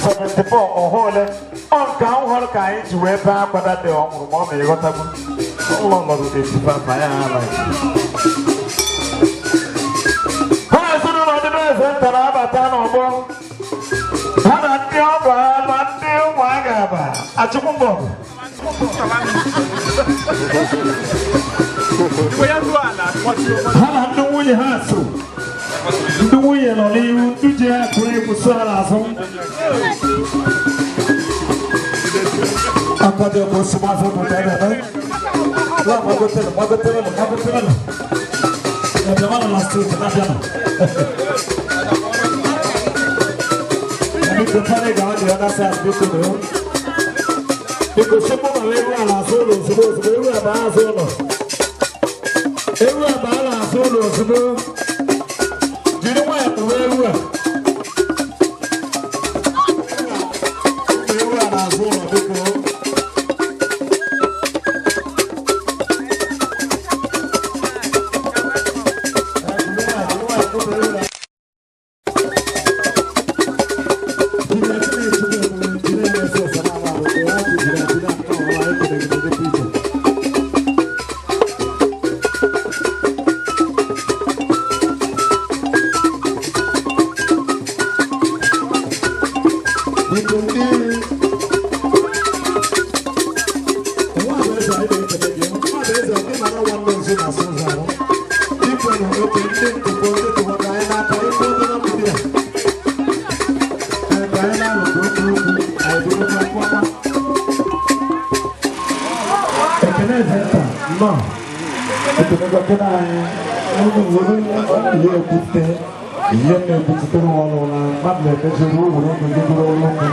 74 ọhụle ọ nke ahụ hụrụ ka anyị ji wee bee akwa dị ọ nwụrụ ma ọ ma ịghọtagbu ụlọ nọrụ 85 anyị alaghị ha. Ezinụlọ ndị be eze nta na-abata n'ọgbọ ha na ndị ọgọ ha na ndị ụmụaka aba achụkwụ mbọ. Ha na ndị nwunye ha so. Ndị nwunye nọ n'ihu, ndị ji ya kụrụ egwu so ha n'azụ. Akadé kò sí máa fẹ́ kò tẹ́lẹ̀ ẹ́. Lá magotere, magotere, magotere. Ẹ̀bẹ̀ wọn nọ na street na-abịa nọ. Biko fara ga the other side, biko nọ. Biko sịkpụ ma ewu a n'azụ ụlọ ozugbo ozugbo, ewu a baa azụ ụlọ. Ewu a baa n'azụ ụlọ ozugbo. Jiri nwayọ kpụrụ ewu a. Ewu a n'azụ ụlọ, biko. Ihe na-ekwuchitere ọnụ na mmadụ na-emejiri were ego ndị bụrụ ọrụ ụkwụ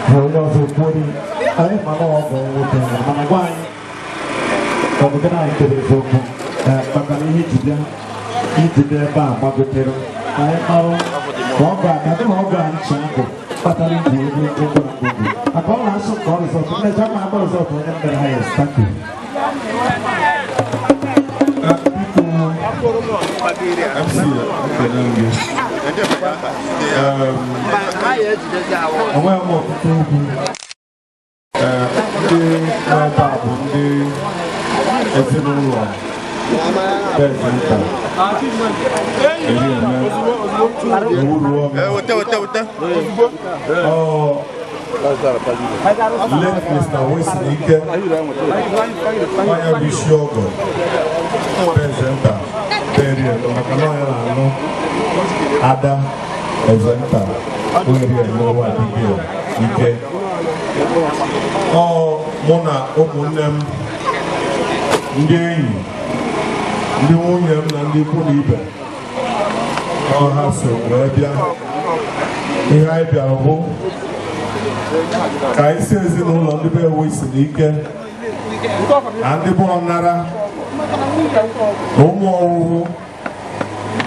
bụ onye ọzọ ekwuori anyị, mana ọ bụ nwoke, mana gwa anyị ọ bụ gị na anyị kere eziokwu, maka na ihe iji bịa ebe a gbagotere ka anyị marụ ka ọ ga-aga dị ma ọ ga nchi ahụ kpatara iji ego ego na ngwongwo maka ọ na-asụ ka ọ rizọtụ mmecha ma agba rizọtụ onye mere ha ya. Thank you. MC, ekele m gị. Enweghị m ọtụtụ okwu. Ndị nọ ebe a bụ ndị ezinụlọ Eze Nta eri eme ewuruo m. Ọ late Mr. Wilson Ike, onye bụ isi ọgọ Eze Nta eri eme, maka na onye na-anụ ada Eze Nta eri eme ụwa Abigail Ike. Ọ mụ na ụmụnne m, ndị enyi, ndị nwunye m na ndị ikwu na ibe ọ ha so wee bịa. Ihe anyị bịara bụ ka anyị si ezinụlọ ndị be Wilson Ike na ndị bụ ọnara na ụmụ ọwụwụ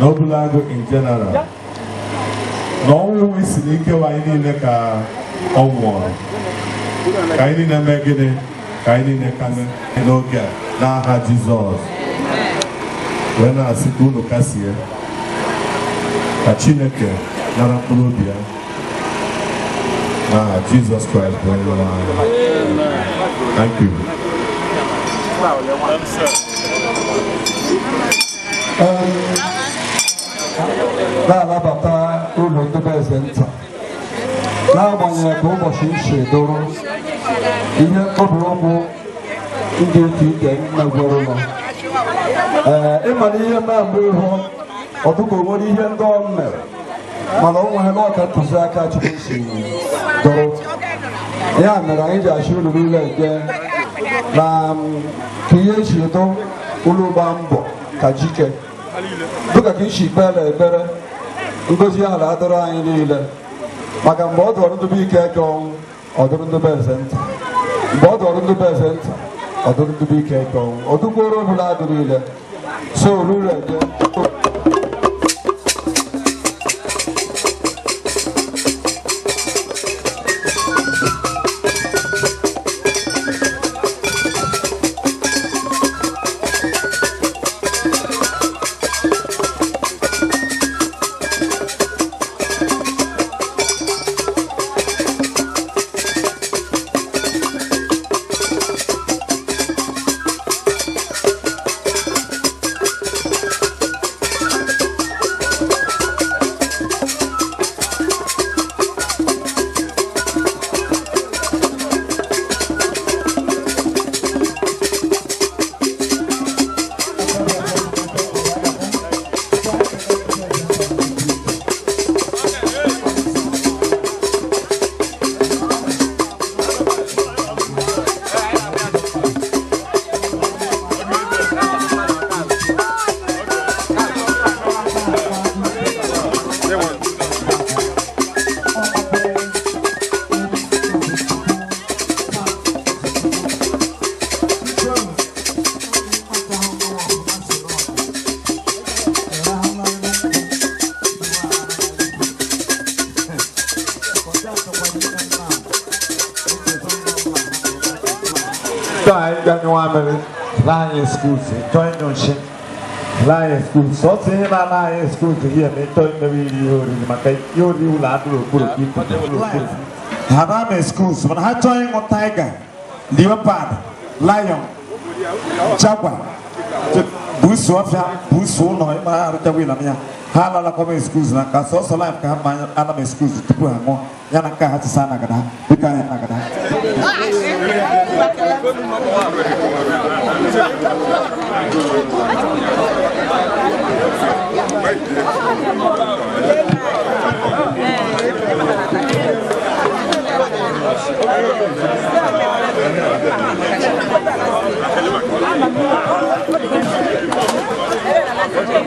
na Obulagụ in general na ọnwụ Wilson Ike wa anyị niile ka ọ nwụọrọ, ka anyị niile mee gịnị, ka anyị niile kame n'oge a n'aha Jizọs, wee na-asị ka unu kasie, ka Chineke nara mkpụrụ obi ya n'aha Jizọs Kraịst bụ onye nwe anyị. Thank you. Na-anabata ụlọ ndebe Eze Nta, n'agbanyeghị ka ụbọchị nsi dụrụ ihe mkpọbi ụkwụ ndị otu ike mmegwerụlọ. Ee, ịmara ihe mee mgbe ịhụ ọdụka o nwere ihe ndị ọ mere, mana o nweghị n'ọka ntụziaka Chukwu si dụrụ ya mere anyị ji achị ụlọ niile nke na ka ihe esi dụ ụlọ gbaa mbọ ka jike dịka ka isi kpere ekpere ngozi ahụ na-adọrọ anyị niile, maka mgbe ọ dọrọ ndụbe ike eke ọnwụ, ọ dụrụ ndụbe Eze Nta, mgbe ọ dọrọ ndụbe Eze Nta, ọ dụrụ ndụbe ike eke ọnwụ, ọ dụkworo ọbụla adụ niile so ruru ede. Chọọ anyị bịa nyụwa mmiri, laa anyị excuse, chọọ ịnyụ nshi, laa anyị excuse. Sọsọ ihe na-ala anyị excuse gị eme chọọ imewe iri ihe oriri maka ihe oriri ụlọ adịrị okpuru ka ikwu. Ha na ama excuse, mana ha chọọ ịṅụ tiger, leopard, lion, jaguar, busu ọfịa, busu ụlọ, ịma ha arụchawa ịla m ya. Ha alalakwa m excuse na nka sọsọ life ka ha ma ana m excuse tupu ha ṅụọ ya na nke ha chịsa nagada ha dịka anyị nagada ha.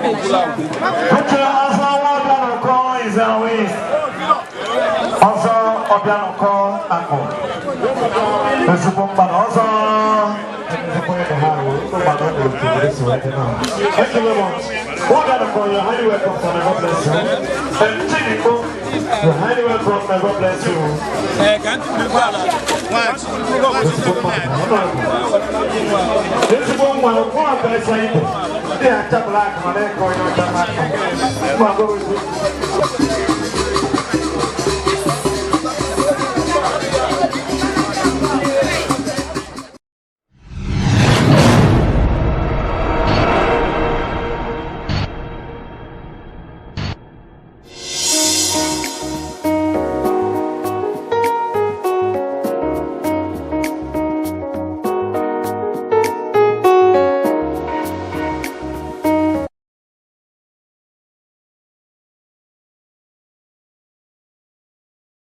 Uche ọzọ nwa Obianọkọ is always ọzọ Obianọkọ akụ ezigbo mmadụ ọzọ ezigbo ịdị ha wee mmadụ ọ na-ekwu were si wee dị na. Thank you very much. Obianọkọ, you're highly welcome, sir. May God bless you. And Chidikpo, you're highly welcome. May God bless you. Ezigbo nwa okwu aka ịsa ibe ndị a chapụla akụ mana ịkọ onye ọcha n'aka. Mma gọzi.